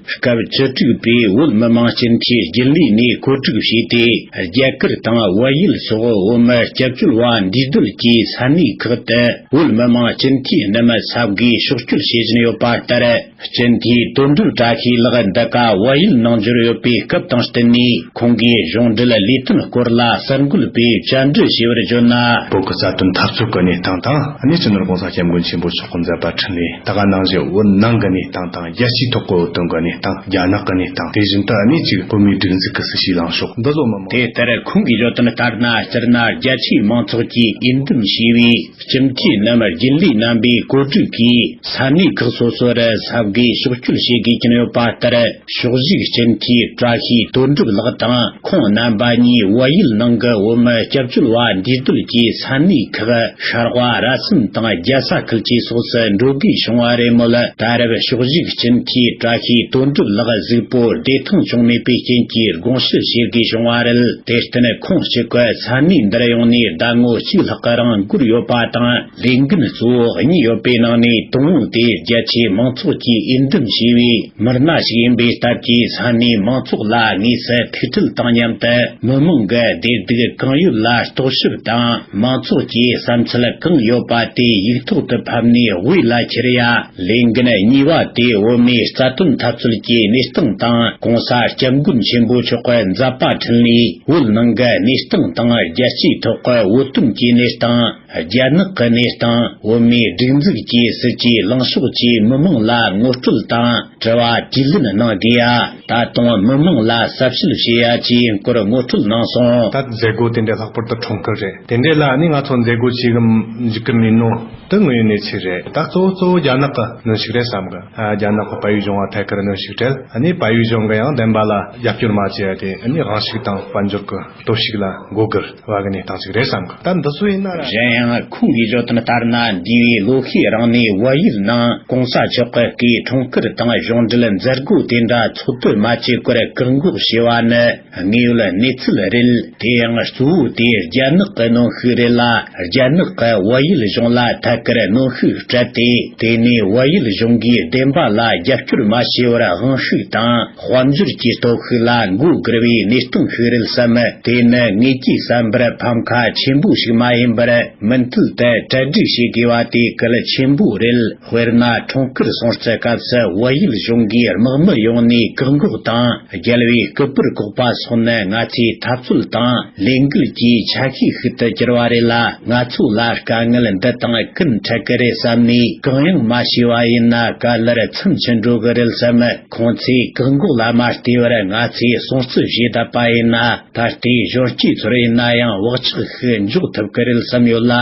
སྐབས་བཅུ་དྲུག་པའི་བོད་མི་མང་སྤྱི་འཐུས་རྒྱུན་ལས་ནས་གོ་སྒྲིག་བྱས་ཏེ། རྒྱ་གར་དང་བལ་ཡུལ་སོགས་བོད་མི་སྐྱབས་བཅོལ་བ་འདུས་སྡོད་ཀྱི་ས་གནས་ཁག་ཏུ་བོད་མི་མང་སྤྱི་འཐུས་རྣམས་ས་བགོས་ཕྱོགས་སྐྱོད་བྱེད་བཞིན་ཡོད་པ་ལྟར། སྤྱི་འཐུས་དོན་གྲུབ་བཀྲ་ཤིས་ལགས་འདི་ག་བལ་ཡུལ་ནང་འབྱོར་ཡོད་པའི་སྐབས་དང་བསྟུན་ནས། ཁོང་གིས་གཞུང་འབྲེལ་ལས་དོན་སྐོར་ལ་གསར་འགོད་པས་བཅར་འདྲི་ཞུས་པར་བརྗོད་ན། བོད་ཀྱི་རྩ་དོན་འཐབ་རྩོད་ཀྱི་གནས་སྟངས་དང་། གནས་སྤྱི་ནོར་༸གོང་ས་༸སྐྱབས་མགོན་ཆེན་པོ་མཆོག་གི་མཛད་པ་འཕྲིན་ལས། ད་ག་ནང་བཞིན་བོད་ནང་གི་གནས་སྟངས་དང་། རྒྱལ་སྤྱིའི་ཐོག་གི་བོད་དོན་གྱི་གནས་སྟངས། རྒྱ་ནག་གི་གནས་སྟངས། དེ་བཞིན་དུ་གནས་གཅིག་བོད་མིའི་སྒྲིག་འཛུགས་ཀྱི་སྲིད་བྱུས་ལངས་ཕྱོགས་འདི་ཚོ་མི་མང་། དེ་ལྟར་ཁོང་གིས་བརྗོད་དོན་ལྟར་ན། སྤྱིར་ན་རྒྱ་ཆེའི་མང་ཚོགས་ཀྱིས་འོས་འདེམས་བྱས་པའི་སྤྱི་འཐུས་རྣམས་རྒྱུན་ལས་རྣམ་པའི་གོ་སྒྲིག་གིས་ས་གནས་ཁག་སོ་སོར་ས་བགོས་ཕྱོགས་སྐྱོད་བྱེད་དགོས་ཀྱིན་ཡོད་པ་ལྟར། ཕྱོགས་བཞུགས་སྤྱི་འཐུས་བཀྲ་ཤིས་དོན་གྲུབ་ལགས་དང་། ཁོང་རྣམ་པ་གཉིས་བལ་ཡུལ་ནང་གི་བོད་མི་སྐྱབས་བཅོལ་བ་འདུས་སྡོད་ཀྱི་ས་གནས་ཁག་ཤར་དབའ་ར་སུན་དང་རྒྱལ་ས་ཁུལ་གྱི་སོགས་སུ་འགྲོ་དགོས་བྱུང་བ་རེད་མོད། ད་རེབ་ཕྱོགས་བཞུགས་སྤྱི་འཐུས་བཀྲ་ཤིས་དོན་གྲུབ་ལགས་གཟུགས་པོ་བདེ་ཐང་བྱུང་མེད་པའི་རྐྱེན་གྱིས་དགོངས་ཞུ་བྱེད་དགོས་བྱུང་བ་རེད། དེར་བརྟེན་ཁོང་གཅིག་པུ་ས་གནས་འདིར་ཡོང་ནས་ཟླ་ངོ་གཅིག་ལྷག་གི་རིང་འགོར་ཡོད་པ་དང་། ལས་འགན་གཙོ་བོ་གཉིས་ཡོད་པའི་ནང་ནས་དང་པོ་དེ་རྒྱ་ཆེའི་མང་ཚོགས་ཀྱིས་འོས་འདེམས་བྱས་པའི་མི་སྣ་ཞིག་ཡིན་པའི་སྟབས་ཀྱིས་ས་གནས་མང་ཚོགས་ལ་དངོས་སུ་ཐུག་འཕྲད་དང་མཉམ་དུ། མི་མང་གི་བདེ་སྡུག་གང་ཡོད་ལ་རྟོག་ཞིབ་དང་། མང་ཚོགས་ཀྱི་བསམ་ཚུལ་གང་ཡོད་པ་དེ་ཡིག་ཐོག་ཏུ་ཕབ་ནས་དབུས་ལ་འཁྱེར་ཡ། ལས་འགན་གཉིས་པ་དེ་བོད་མིའི་རྩ་དོན་འཐབ་རྩོད་ཀྱི་གནས་སྟངས་དང་། ༸གོང་ས་༸སྐྱབས་མགོན་ཆེན་པོ་མཆོག་གི་མཛད་པ་འཕྲིན་ལས་བོད་ནང་གི་གནས་སྟངས་དང་། རྒྱལ་སྤྱིའི་ཐོག་གི་བོད་དོན་གྱི་གནས་སྟངས། རྒྱ་ནག་གི་གནས་སྟངས། བོད་མིའི་སྒྲིག་འཛུགས་ཀྱི་སྲིད་ཇུས་ལངས་ཕྱོགས་བཅས་མི་མང་ལ་ངོ་སྤྲོད་དང་དྲི་བ་དྲིས་ལན་གནང་དགོས་ཡ། ད་དུང་མི་མང་ལ་ཟབ་ཞུ་བྱེད་ཡ་བཅས་སྐོར་ངོ་སྤྲོད་གནང་སོང་། ད་མཛད་སྒོ་དེ་འདྲ་ལྷག་པར་དུ་འཁྲུངས་སྐར་རེད། དེ་འདྲ་ལ་ནི་ང་ཚོ་མཛད་སྒོ་བྱེད་གི་འཇུག་གི་མིན་ནོ། དེ་དངོས་ཡོད་གནས་ཚུལ་རེད། ད་གཙོ་བོ་གཙོ་བོ་རྒྱ་ནག་གི་གནོན་ཤུགས་རེད་བསམ་གི། ཨ། རྒྱ་ནག་གི་བལ་ཡུལ་གཞུང་བ་ཐད་ཀར་གནོན་ཤུགས་སྤྲད། ཨ་ནི་བལ་ཡུལ་གཞུང་གི་ཡང་བདེན་པ་ལ་རྒྱབ་སྐྱོར་མ་བྱས་ཏེ། ཨ་ནི་དབང་ཤུགས་དང་དཔལ་འབྱོར་གྱི་སྟོབས་ཤུགས་ལ་མགོ་སྒུར་བ་གི་གནས་སྟངས་ཤིག་རེད་བསམ་གི། ད་འདི་ཚོ་ཡིན་ན་ར། གཞན་ཡང་ཁོང་གིས་བརྗོད་དོན་ལྟར་ན། འདས་པའི་ལོ་ཤས་རིང་ནས་བལ་ཡུལ་ནང་༸གོང་ས་མཆོག་གི་སྐུའི་འཁྲུངས་སྐར་དང་གཞུང་འབྲེལ་མཛད་སྒོ་དེ་འདྲ་ཚོགས་དུ་མ་བྱེད་སྐོར་བཀག་འགོག་བྱས་པ་ནི། དངོས་ཡོད་གནས་ཚུལ་རེད། དེ་ཡང་གཙོ་བོ་དེ་རྒྱ་ནག་གི་གནོན་ཤུགས་རེད་ལ། རྒྱ་ནག་གིས་བལ་ཡུལ་གཞུང་ལ་ཐད་ཀར་གནོན་ཤུགས་སྤྲད་དེ། དེ་ནས་བལ་ཡུལ་གཞུང་གིས་བདེན་པ་ལ་རྒྱབ་སྐྱོར་མ་བྱས་པར་དབང་ཤུགས་དང་དཔལ་འབྱོར་གྱི་སྟོབས་ཤུགས་ལ་མགོ་སྒུར་བའི་གནས་སྟངས་ཤིག་རེད་བསམ། དེ་ནི་ངེད་ཀྱི་བསམ་པར་ཕམ་ཁ་ཆེན་པོ་ཞིག་མ་ཡིན་པར། མུ་མཐུད་དུ་གྲ་སྒྲིག་བྱེད་དགོས་པ་དེ་གལ་ཆེན་པོ་རེད། དཔེར་ན། འཁྲུངས་སྐར་སྲུང་བརྩིའི་སྐབས་སུ་བལ་ཡུལ་གཞུང་གིས་དམག་མི་ཡོང་ནས་བཀག་འགོག་དང་། རྒྱལ་བའི་སྐུ་པར་བཀོག་པ་སོགས་ནི་ང་ཚོའི་འཐབ་རྩོད་དང་ལས་འགུལ་གྱི་ཆ་ཤས་ཤིག་ཏུ་གྱུར་པ་རེད་ལ། ང་ཚོ་ལ་དཀའ་ངལ་འདི་དང་ཀུན་འཕྲད་ཀྱི་རེད་བསམ་ནས། གང་ཡང་མ་བྱས་པ་ཡིན་ན་ག་ལེར་མཚམས་ཆད་འགྲོ་གི་རེད་བསམ། ཁོང་ཚོས་བཀག་འགོག་ལ་མ་ལྟོས་པར་ང་ཚོས་སྲུང་བརྩི་བྱས་བསྡད་པ་ཡིན་ན། ད་ལྟའི་གཞོན་སྐྱེས་ཚོར་ཡིན་ན་ཡང་བག་ཆགས་ཤིག་འཇོག་ཐུབ་ཀྱི་རེད་བསམ་ཡོད་ལ།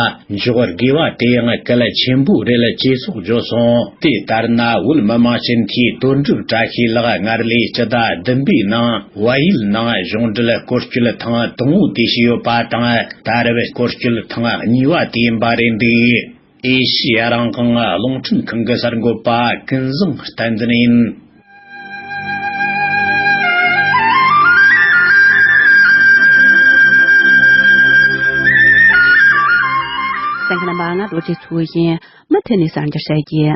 འཇོག་དགོས་པ་དེ་ཡང་གལ་ཆེན་པོ་རེད་ཅེས་སོགས་བརྗོད་སོང་། དེ་ལྟར་ན། བོད་མི་མང་སྤྱི་འཐུས་དོན་གྲུབ་བཀྲ་ཤིས་ལགས་སྔར་ལོའི་སྤྱི་ཟླ་བདུན་པའི་ནང་བལ་ཡུལ་ནང་གཞུང་འབྲེལ་སྐོར་སྐྱོད་ཐེངས་དང་པོ་དེ་བྱས་ཡོད་པ་དང་། ད་རེབ་སྐོར་སྐྱོད་ཐེངས་གཉིས་པ་དེ་ཡིན་པ་རེད་འདུག། ཨེ་ཤི་ཡ་རང་དབང་རླུང་འཕྲིན་ཁང་གི་གསར་འགོད་པ་ཀུན་བཟང་བསྟན་འཛིན་ཡིན། གསན་མཁན་རྣམ་པ། ང་རྡོ་རྗེ་མཚོ་ཡིན། མུ་མཐུད་ནས་གསར་འགྱུར་བཤད་རྒྱུ།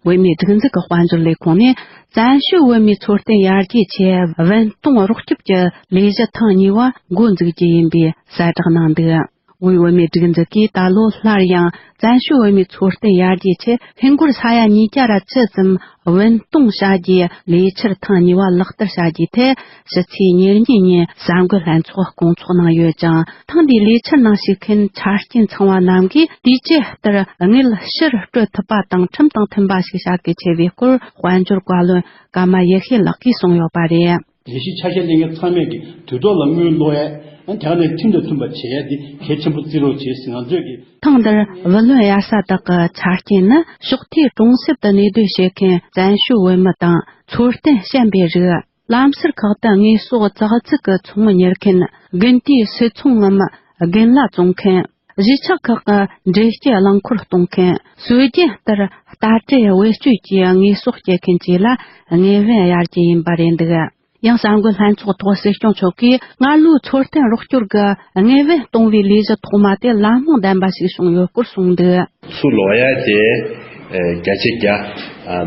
བོད་མིའི་སྒྲིག་འཛུགས་ཀྱི་དཔལ་འབྱོར་ལས་ཁུངས་ནས་བཙན་བྱོལ་བོད་མིའི་འཚོ་རྟེན་ཡར་རྒྱས་ཆེད་བུན་གཏོང་རོགས་སྐྱོབ་ཀྱི་ལས་གཞི་ཐེངས་གཉིས་པ་འགོ་འཛུགས་རྒྱུ་ཡིན་པའི་གསལ་བསྒྲགས་གནང་འདུག་དབུས་བོད་མིའི་སྒྲིག་འཛུགས་ཀྱིས་ད་ལོ་སླར་ཡང་བཙན་བྱོལ་བོད་མིའི་འཚོ་རྟེན་ཡར་རྒྱས་ཆེད་ཧིན་སྒོར་ས་ཡ་ཉིས་བརྒྱ་ར་བཅུ་ཙམ་བུན་གཏོང་བྱ་རྒྱུའི་ལས་འཆར་ཐེངས་གཉིས་པ་ལག་བསྟར་བྱ་རྒྱུའི་ཐད། ཕྱི་ཚེས་ཉེར་གཉིས་ཉིན་གསར་འགོད་ལྷན་ཚོགས་སྐོང་ཚོགས་གནང་ཡོད་ཅིང་། ཐེངས་འདིའི་ལས་འཆར་ནང་ཞུགས་མཁན་ཆ་རྐྱེན་ཚང་བ་རྣམས་ཀྱིས་དུས་བཅད་ལྟར་དངུལ་ཕྱིར་སྤྲོད་ཐུབ་པ་དང་ཁྲིམས་དང་མཐུན་པ་ཞིག་བྱ་གལ་ཆེ་བའི་སྐོར། དཔལ་འབྱོར་བཀའ་བློན་ཀརྨ་ཡེ་ཤེས་ལགས་ཀྱིས་གསུངས་ཡོད་པ་རེད། ལས་གཞི་ཆ་ཤས་ལེན་མཁན་ཚང་མས་ཀྱི་དུས་ཐོག་ལ་དངུལ་སློག་ཡས། ཨ་དེ་ག་ནས་ཁྲིམས་དང་མཐུན་པ་བྱེད་ཡས་འདི་གལ་ཆེན་པོ་བརྩི་རོགས་བྱེད་ཟེར། ང་ཚོས་ཀྱི། ཐེངས་འདིར་བུ་ལོན་གཡར་ས་དག་གི་ཆ་རྐྱེན་ནི་ཕྱོགས་མཐའི་གྲོང་གསེབ་ཏུ་གནས་སྡོད་བྱེད་མཁན་བཙན་བྱོལ་བོད་མི་དང་། འཚོ་རྟེན་ཞན་པའི་རིགས། ལམ་སར་ཁག་ཏུ་དངོས་ཟོག་ཙག་ཙིག་གི་ཚོང་གཉེར་མཁན། དགུན་དུས་སིལ་ཚོང་ངམ་རྒན་ལྭ་བཙོང་མཁན། གཞིས་ཆགས་ཁག་གི་འདྲེ་སྐྱེལ་རླངས་འཁོར་གཏོང་མཁན། སྲོལ་རྒྱུན་ལྟར་རྟ་དྲེལ་བེད་སྤྱོད་ཀྱིས་དངོས་ཟོག་སྐྱེལ་མཁན་བཅས་ལ་དངུལ་བུན་གཡར་རྒྱུ་ཡིན་པ་རེད་འདུག་ཡང་གསར་འགོད་ལྷན་ཚོགས་ཐོག་སྲིད་སྐྱོང་མཆོག་གིས་སྔར་ལོའི་འཚོ་རྟེན་རོགས་སྐྱོར་གྱི་དངུལ་བུན་གཏོང་བའི་ལས་གཞི་ཐོག་མ་དེ་ལམ་ལྷོང་ལྡན་པ་ཞིག་བྱུང་ཡོད་སྐོར་གསུངས་འདུག་ཚུར་ལོག་ཡ་དེ་བརྒྱ་ཆ་བརྒྱ་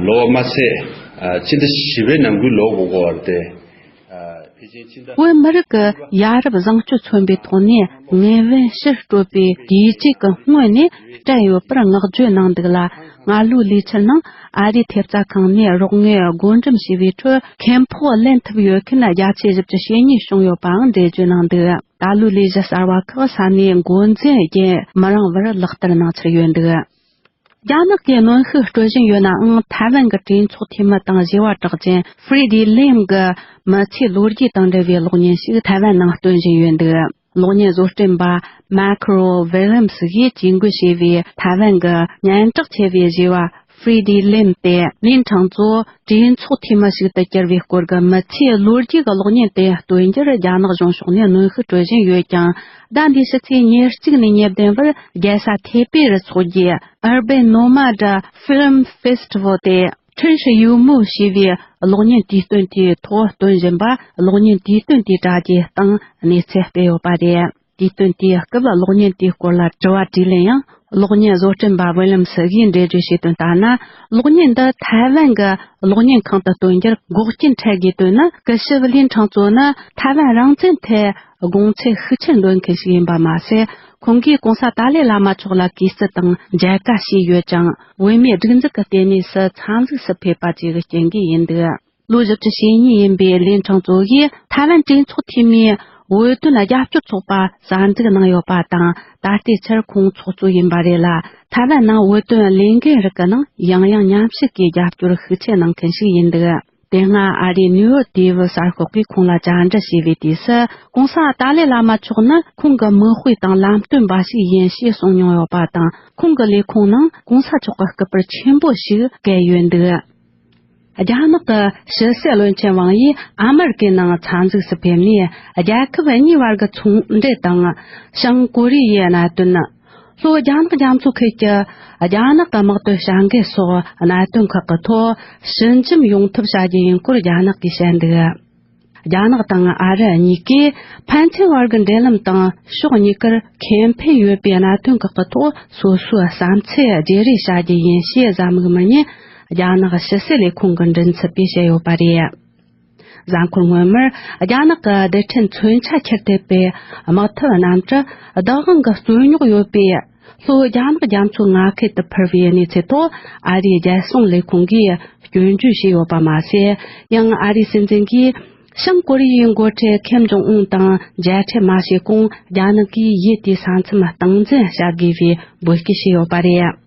ལོ་མ་ཚད་ཕྱི་ཟླ་བཞི་པའི་ནང་ཁུལ་ལོག་དགོས་ཀྱི་ཡོད་རེད་དེ། བོད་མི་རིགས་ཀྱི་ཡ་རབས་བཟང་སྤྱོད་མཚོན་པའི་ཐོག་ནས་དངུལ་བུན་ཕྱིར་སྤྲོད་པའི་དུས་བཅད་ཀྱི་སྔོན་ནས་སྤྲད་ཡོད་པར་བསྔགས་བརྗོད་གནང་འདུག་ལ། སྔར་ལོའི་ལས་འཆར་ནང་ཨ་རིའི་ཐེབས་རྩ་ཁང་ནས་རོགས་དངུལ་བགོ་འགྲེམས་བྱས་པའི་ཁྲོད་ཁེ་ཕོགས་ལེན་ཐུབ་ཡོད་མཁན་བརྒྱ་ཆ་བཞི་བཅུ་ཞེ་གཉིས་བྱུང་ཡོད་པའང་འགྲེལ་བརྗོད་གནང་འདུག་ད་ལོའི་ལས་གཞི་གསར་བ་ཁག་ས་གནས་འགོ་འཛིན་རྒྱུན་མི་རིང་བར་ལག་བསྟར་གནང་འཆར་ཡོད་འདུག་རྒྱ་ནག་གིས་གནོན་ཤུགས་སྤྲོད་བཞིན་ཡོད་ནའང་། ཐའེ་ཝན་གྱི་གྲོས་ཚོགས་འཐུས་མི་དང་བཞི་བ་གྲགས་ཅན་ཧྥི་རི་ལེམ་གྱི་མི་ཚེའི་ལོ་རྒྱུས་དང་འབྲེལ་བའི་གློག་བརྙན་ཞིག་ཐའེ་ཝན་ནང་སྟོན་བཞིན་ཡོད་འདུག་གློག་བརྙན་བཟོ་སྐྲུན་པ་མེ་ཁ་རོ་ཝི་ལེམ་སི་ཡིས་ཇུས་འགོད་བྱས་པའི་ཐའེ་ཝན་གྱི་སྙན་གྲགས་ཆེ་བའི་བཞི་བ་ཧྥི་རི་ལེམ་སྟེ། ལིན་ཁྲང་ཙོ་གྲོས་ཚོགས་འཐུས་མི་ཞིག་ཏུ་གྱུར་བའི་སྐོར་གྱི་མི་ཚེའི་ལོ་རྒྱུས་ཀྱི་གློག་བརྙན་དེ་སྟོན་རྒྱུར་རྒྱ་ནག་གཞུང་ཕྱོགས་ནས་གནོན་ཤུགས་སྤྲོད་བཞིན་ཡོད་ཀྱང་། ཟླ་འདིའི་ཕྱི་ཚེས་ཉེར་གཅིག་ནས་ཉེར་བདུན་བར་རྒྱལ་ས་ཐེ་པེ་རུ་འཚོགས་རྒྱུའི་Urban Nomad Film Festival དེ་ཁྲིན་ཧྲི་ཡུ་མུ་ཞེས་པའི་གློག་བརྙན་དུས་སྟོན་དེའི་ཐོག་སྟོན་བཞིན་པ། གློག་བརྙན་དུས་སྟོན་དེའི་དྲ་རྒྱའི་སྟེང་གནས་ཚུལ་སྤེལ་ཡོད་པ་རེད། དུས་སྟོན་དེའི་སྐབས་གློག་བརྙན་དེའི་སྐོར་ལ་དྲི་བ་དྲིས་ལན་ཡང་། གློག་བརྙན་བཟོ་སྐྲུན་པ་ཝི་ལམ་སི་གིས་འགྲེལ་བརྗོད་བྱས་དོན་ལྟར་ན། གློག་བརྙན་འདི་ཐའེ་ཝན་གྱི་གློག་བརྙན་ཁང་དུ་སྟོན་རྒྱུར་འགོག་རྐྱེན་འཕྲད་དགོས་དོན་ནི། སྐུ་ཞབས་ལིན་ཁྲང་ཙོ་ནི་ཐའེ་ཝན་རང་བཙན་ཐད་དགོངས་ཚུལ་ཤུགས་ཆེར་འདོན་མཁན་ཞིག་ཡིན་པ་མ་ཟད། ཁོང་གིས་༸གོང་ས་ཏཱ་ལའི་བླ་མ་མཆོག་ལ་གུས་བརྩི་དང་མཇལ་ཁ་བྱས་ཡོད་ཅིང་། བོད་མིའི་སྒྲིག་འཛུགས་ཀྱི་ལྟེ་གནས་སུ་འཚམས་གཟིགས་སུ་ཕེབས་པ་བཅས་ཀྱི་རྐྱེན་གྱིས་ཡིན་འདུག་ལོ་བཞི་བཅུ་ཞེ་གཉིས་ཡིན་པའི་ལིན་ཁྲང་ཙོ་ཡིས་ཐའེ་ཝན་གྲོས་ཚོགས་འཐུས་མིའི་བོད་དོན་རྒྱབ་སྐྱོར་ཚོགས་པ་གསར་འཛུགས་གནང་ཡོད་པ་དང་། ད་ལྟའི་ཆར་ཁོང་ཚོགས་གཙོ་ཡིན་པ་རེད་ལ། ཐའེ་ཝན་ནང་བོད་དོན་ལས་འགུལ་རིགས་ཀྱི་ནང་ཡང་ཡང་མཉམ་ཞུགས་ཀྱིས་རྒྱབ་སྐྱོར་ཤུགས་ཆེ་གནང་མཁན་ཞིག་ཡིན་འདུག་དེ་སྔ་ཨ་རིའི་ནིའུ་ཡོག་དེའི་གསར་ཤོག་གིས་ཁོང་ལ་བཅར་འདྲི་བྱས་པའི་དུས་སུ། ༸གོང་ས་ཏཱ་ལའི་བླ་མ་མཆོག་ནི་ཁོང་གི་མིག་དཔེ་དང་ལམ་སྟོན་པ་ཞིག་ཡིན་ཞེས་གསུངས་མྱོང་ཡོད་པ་དང་། ཁོང་གི་ལས་ཁུངས་ནང་༸གོང་ས་མཆོག་གི་སྐུ་པར་ཆེན་པོ་ཞིག་བཀལ་ཡོད་འདུག་རྒྱ་ནག་གི་ཕྱི་སྲིད་བློན་ཆེན་ཝང་ཡིས་ཨ་མེ་རི་ཀའི་ནང་འཚམས་གཟིགས་སུ་ཕེབས་ནས། རྒྱལ་ཁབ་གཉིས་བར་གྱི་ཚོང་འབྲེལ་དང་། བྱང་ཀོ་རི་ཡའི་གནད་དོན། ལྷོ་རྒྱ་ནག་རྒྱ་མཚོ་ཁུལ་གྱི་རྒྱ་ནག་གི་དམག་དོན་བྱ་འགུལ་སོགས་གནད་དོན་ཁག་གི་ཐོག་ཞི་འཇམ་ཡོང་ཐབས་བྱ་རྒྱུ་ཡིན་སྐོར་རྒྱ་ནག་གིས་བཤད་འདུག་རྒྱ་ནག་དང་ཨ་རི་གཉིས་ཀས་ཕན་ཚུན་བར་གྱི་འབྲེལ་ལམ་དང་ཕྱོགས་གཉིས་ཀར་ཁེ་ཕན་ཡོད་པའི་གནད་དོན་ཁག་གི་ཐོག་སོ་སོའི་བསམ་ཚུལ་བརྗེ་རེས་བྱ་རྒྱུ་ཡིན་ཞེས་གཟའ་མིག་དམར་ཉིན་རྒྱ་ནག་ཕྱི་སྲིད་ལས་ཁུངས་ཀྱི་མགྲིན་ཚབ་པས་བཤད་ཡོད་པ་རེད། གཟའ་འཁོར་སྔོན་མར་རྒྱ་ནག་གི་རྡུལ་ཕྲན་མཚོན་ཆ་ཁྱེར་ཐེབས་པའི་དམག་འཐབ་གནམ་གྲུ་བདག་དབང་གི་རྩོད་རྙོག་ཡོད་པའི་ལྷོ་རྒྱ་ནག་རྒྱ་མཚོའི་མངའ་ཁུལ་དུ་འཕུར་བའི་གནས་ཚུལ་ཐོག་ཨ་རིའི་རྒྱལ་སྲུང་ལས་ཁུངས་ཀྱིས་སྐྱོན་བརྗོད་བྱས་ཡོད་པ་མ་ཟད། ཡང་ཨ་རིའི་སྲིད་འཛིན་གྱིས་བྱང་ཀོ་རི་ཡའི་འགོ་ཁྲིད་ཁེམ་ཇོང་ཨུན་དང་མཇལ་འཕྲད་མ་བྱས་གོང་རྒྱ་ནག་གིས་ཡུལ་དེའི་ས་མཚམས་སྟངས་འཛིན་བྱ་དགོས་པའི་འབོད་སྐུལ་བྱས་ཡོད་པ་རེད།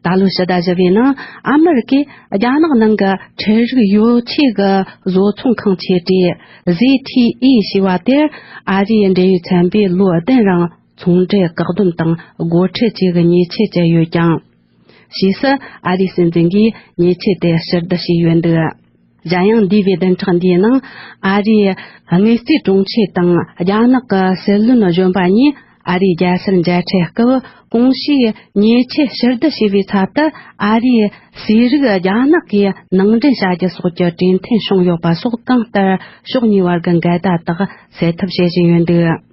ད་ལོའི་ཕྱི་ཟླ་བཞི་པའི་ནང་ཨ་མེ་རི་ཀས་རྒྱ་ནག་ནང་གི་ཁྲལ་རིགས་ཡོ་ཆས་ཀྱི་བཟོ་ཚོང་ཁང་ཆེ་གྲས་ཟི་ཐི་ཨི་ཞེས་པ་དེར་ཨ་རིའི་འབྲེལ་ཡོད་ཚན་པས་ལོ་བདུན་རིང་ཚོང་འབྲེལ་བཀག་སྡོམ་དང་སྒོ་ཁྲལ་བཅས་ཀྱི་ཉེས་ཆད་བཅད་ཡོད་ཀྱང་། ཕྱིས་སུ་ཨ་རིའི་སྲིད་འཛིན་གྱིས་ཉེས་ཆད་དེ་ཕྱིར་བསྡུ་བྱས་ཡོད་འདུག་གཞན་ཡང་འདས་པའི་བདུན་ཕྲག་འདིའི་ནང་ཨ་རིའི་དངུལ་རྩིས་དྲུང་ཆེ་དང་རྒྱ་ནག་གི་སྲིད་བློན་གཞོན་པ་གཉིས་ཨ་རིའི་རྒྱལ་སར་མཇལ་འཕྲད་སྐབས། གོང་ཞུས་ཉེས་ཆད་ཕྱིར་བསྡུ་བྱས་པའི་ཚབ་ཏུ་ཨ་རིའི་ཟས་རིགས་རྒྱ་ནག་གིས་ནང་འདྲེན་བྱ་རྒྱུ་སོགས་ཀྱི་གྲོས་མཐུན་བྱུང་ཡོད་པ་སོགས། གང་ལྟར་ཕྱོགས་གཉིས་བར་གྱི་འགལ་ཟླ་དག་སེལ་ཐབས་བྱེད་བཞིན་ཡོད་འདུག་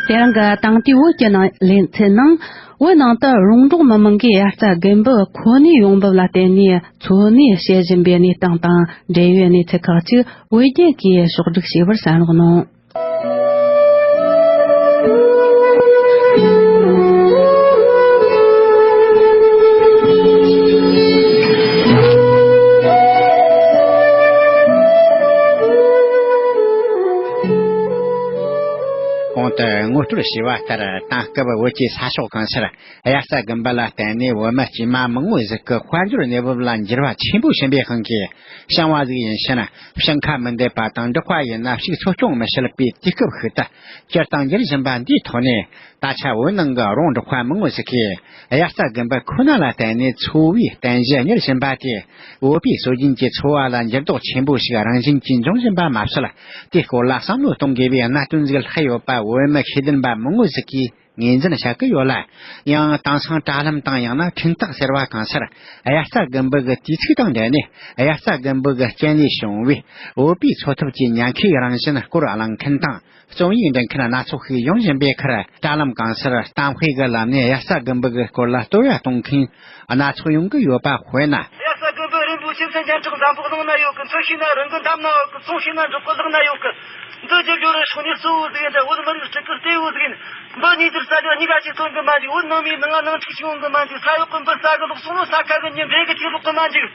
དེ་རིང་གི་དེང་དུས་བོད་ཀྱི་ནང་ལེ་ཚན་ནང་། བོད་ནང་དུ་རོང་འབྲོག་མི་མང་གིས་དབྱར་རྩྭ་དགུན་འབུ་ཁོ་ནའི་ཡོང་འབབ་ལ་བརྟེན་ནས་འཚོ་གནས་བྱེད་བཞིན་པའི་གནས་སྟངས་དང་འབྲེལ་ཡོད་གནས་ཚུལ་ཁག་ཅིག་བོད་རྒྱན་གྱིས་ཕྱོགས་བསྒྲིགས་བྱས་པར་གསན་རོགས་གནང་། གོང་དུ་ངོ་སྤྲོད་བྱས་པ་ལྟར། དེང་སྐབས་བོད་ཀྱི་ས་ཕྱོགས་གང་སར་དབྱར་རྩྭ་དགུན་འབུ་ལ་བརྟེན་ནས་བོད་མི་དཀྱུས་མ་མང་བོ་ཞིག་གི་དཔལ་འབྱོར་གནས་བབ་ལ་འགྱུར་བ་ཆེན་པོ་ཕྱིན་པའི་དབང་གིས་བྱུང་བ་ཞིག་ཡིན་ཕྱིན། ཞིང་ཁ་མི་འདེབས་པ་དང་འབྲོག་པ་ཡིན་ན་ཕྱུགས་འཚོ་སྐྱོང་མི་བྱེད་པའི་དུས་སྐབས་ཤིག་ཏུ་གྱུར་དང་འགྱུར་བཞིན་པ་འདིའི་ཐོག་ནས། ད་ཆ་བོད་ནང་གི་རོང་འབྲོག་པ་མང་བོ་ཞིག་གིས་དབྱར་རྩྭ་དགུན་འབུ་ཁོ་ན་ལ་བརྟེན་ནས་འཚོ་བའི་རྟེན་གཞི་གཉེར་བཞིན་པ་དེས། བོད་པའི་སྲོལ་རྒྱུན་གྱི་འཚོ་བ་ལ་འགྱུར་ལྡོག་ཆེན་པོ་ཞིག་རང་བཞིན་གྱིས་འབྱུང་བཞིན་པ་མ་ཟད། དེའི་སྐོར་ལ་བསམ་བློ་གཏོང་དགོས་པའི་གནད་དོན་ཞིག་ལྷག་ཡོད་པ་བོད་མི་ཤེས་ལྡན་པ་མང་བོ་ཞིག་གིས་ངོས་འཛིན་བྱ་གི་ཡོད་ལ། ཡང་དེང་སང་དྲ་ལམ་དང་ཡང་ན་འཕྲིན་སྟེགས་ཟེར་བ་གང་སར་དབྱར་རྩྭ་དགུན་འབུ་གི་དུས་ཚིགས་དང་འབྲེལ་ནས་དབྱར་རྩྭ་དགུན་འབུ་གི་རྐྱེན་ལས་བྱུང་བའི་བོད་པའི་འཚོ་ཐབས་ཀྱི་ཉེན་ཁའི་རང་བཞིན་སྐོར་གླེང་མཁན་དང་། རྩོམ་ཡིག་འབྲི་མཁན་སྣ་ཚོགས་ཤིག་ཡོང་བཞིན་པའི་ཁར། དྲ་ལམ་གང་སར་གཏམ་དཔེ་གི་ལམ་ནས་དབྱར་རྩྭ་དགུན་འབུ་གི་སྐོར་ལ་བསྟོད་ར་གཏོང་མཁན་སྣ་ཚོགས་ཡོང་གི་ཡོད་པ་དཔེར་ན། དབྱར་རྩྭ་དགུན་འབུ་རིན་པོ་ཆེ་མཚན་ཅན་གྲགས། འཛམ་བུ་གླིང་ན་ཡོད་གི། འཚོ་ཤེས་ན་རི་མགོ་འདབས་ན་ཡོད་གི། སྲུང་ཤེས་ན་འབྲོག་གི་ལག་ན་ཡོད་གི། འདི་རྒྱུ་སྦྱོར་རི་སྲོག་ནས་གཙོ་བོ་ཟིག་ཡིན་ད། བོད་མི་རིགས་སྤྱི་གི་གཙོ་བོ་ཟིག་ཡིན། འབུ་ཉིས་འགྱུར་རྩ་རྒྱུ་གཉིས་ཀ་ཅིག་ཐོན་གི་མ་འཇུག་བོད་ནང་མིའི་ནང་ང་ནང་འཁྲུག་ཅིག་ཡོང་གི་མ་འཇུག་ས་འོག་གི་འབུ་ཟ་གི་ལོག་སོང་ནོ། ས་ཁ་གི་མྱི་འབྲས་གི་ཅིག་ལོག་གི་མ་འཇུག་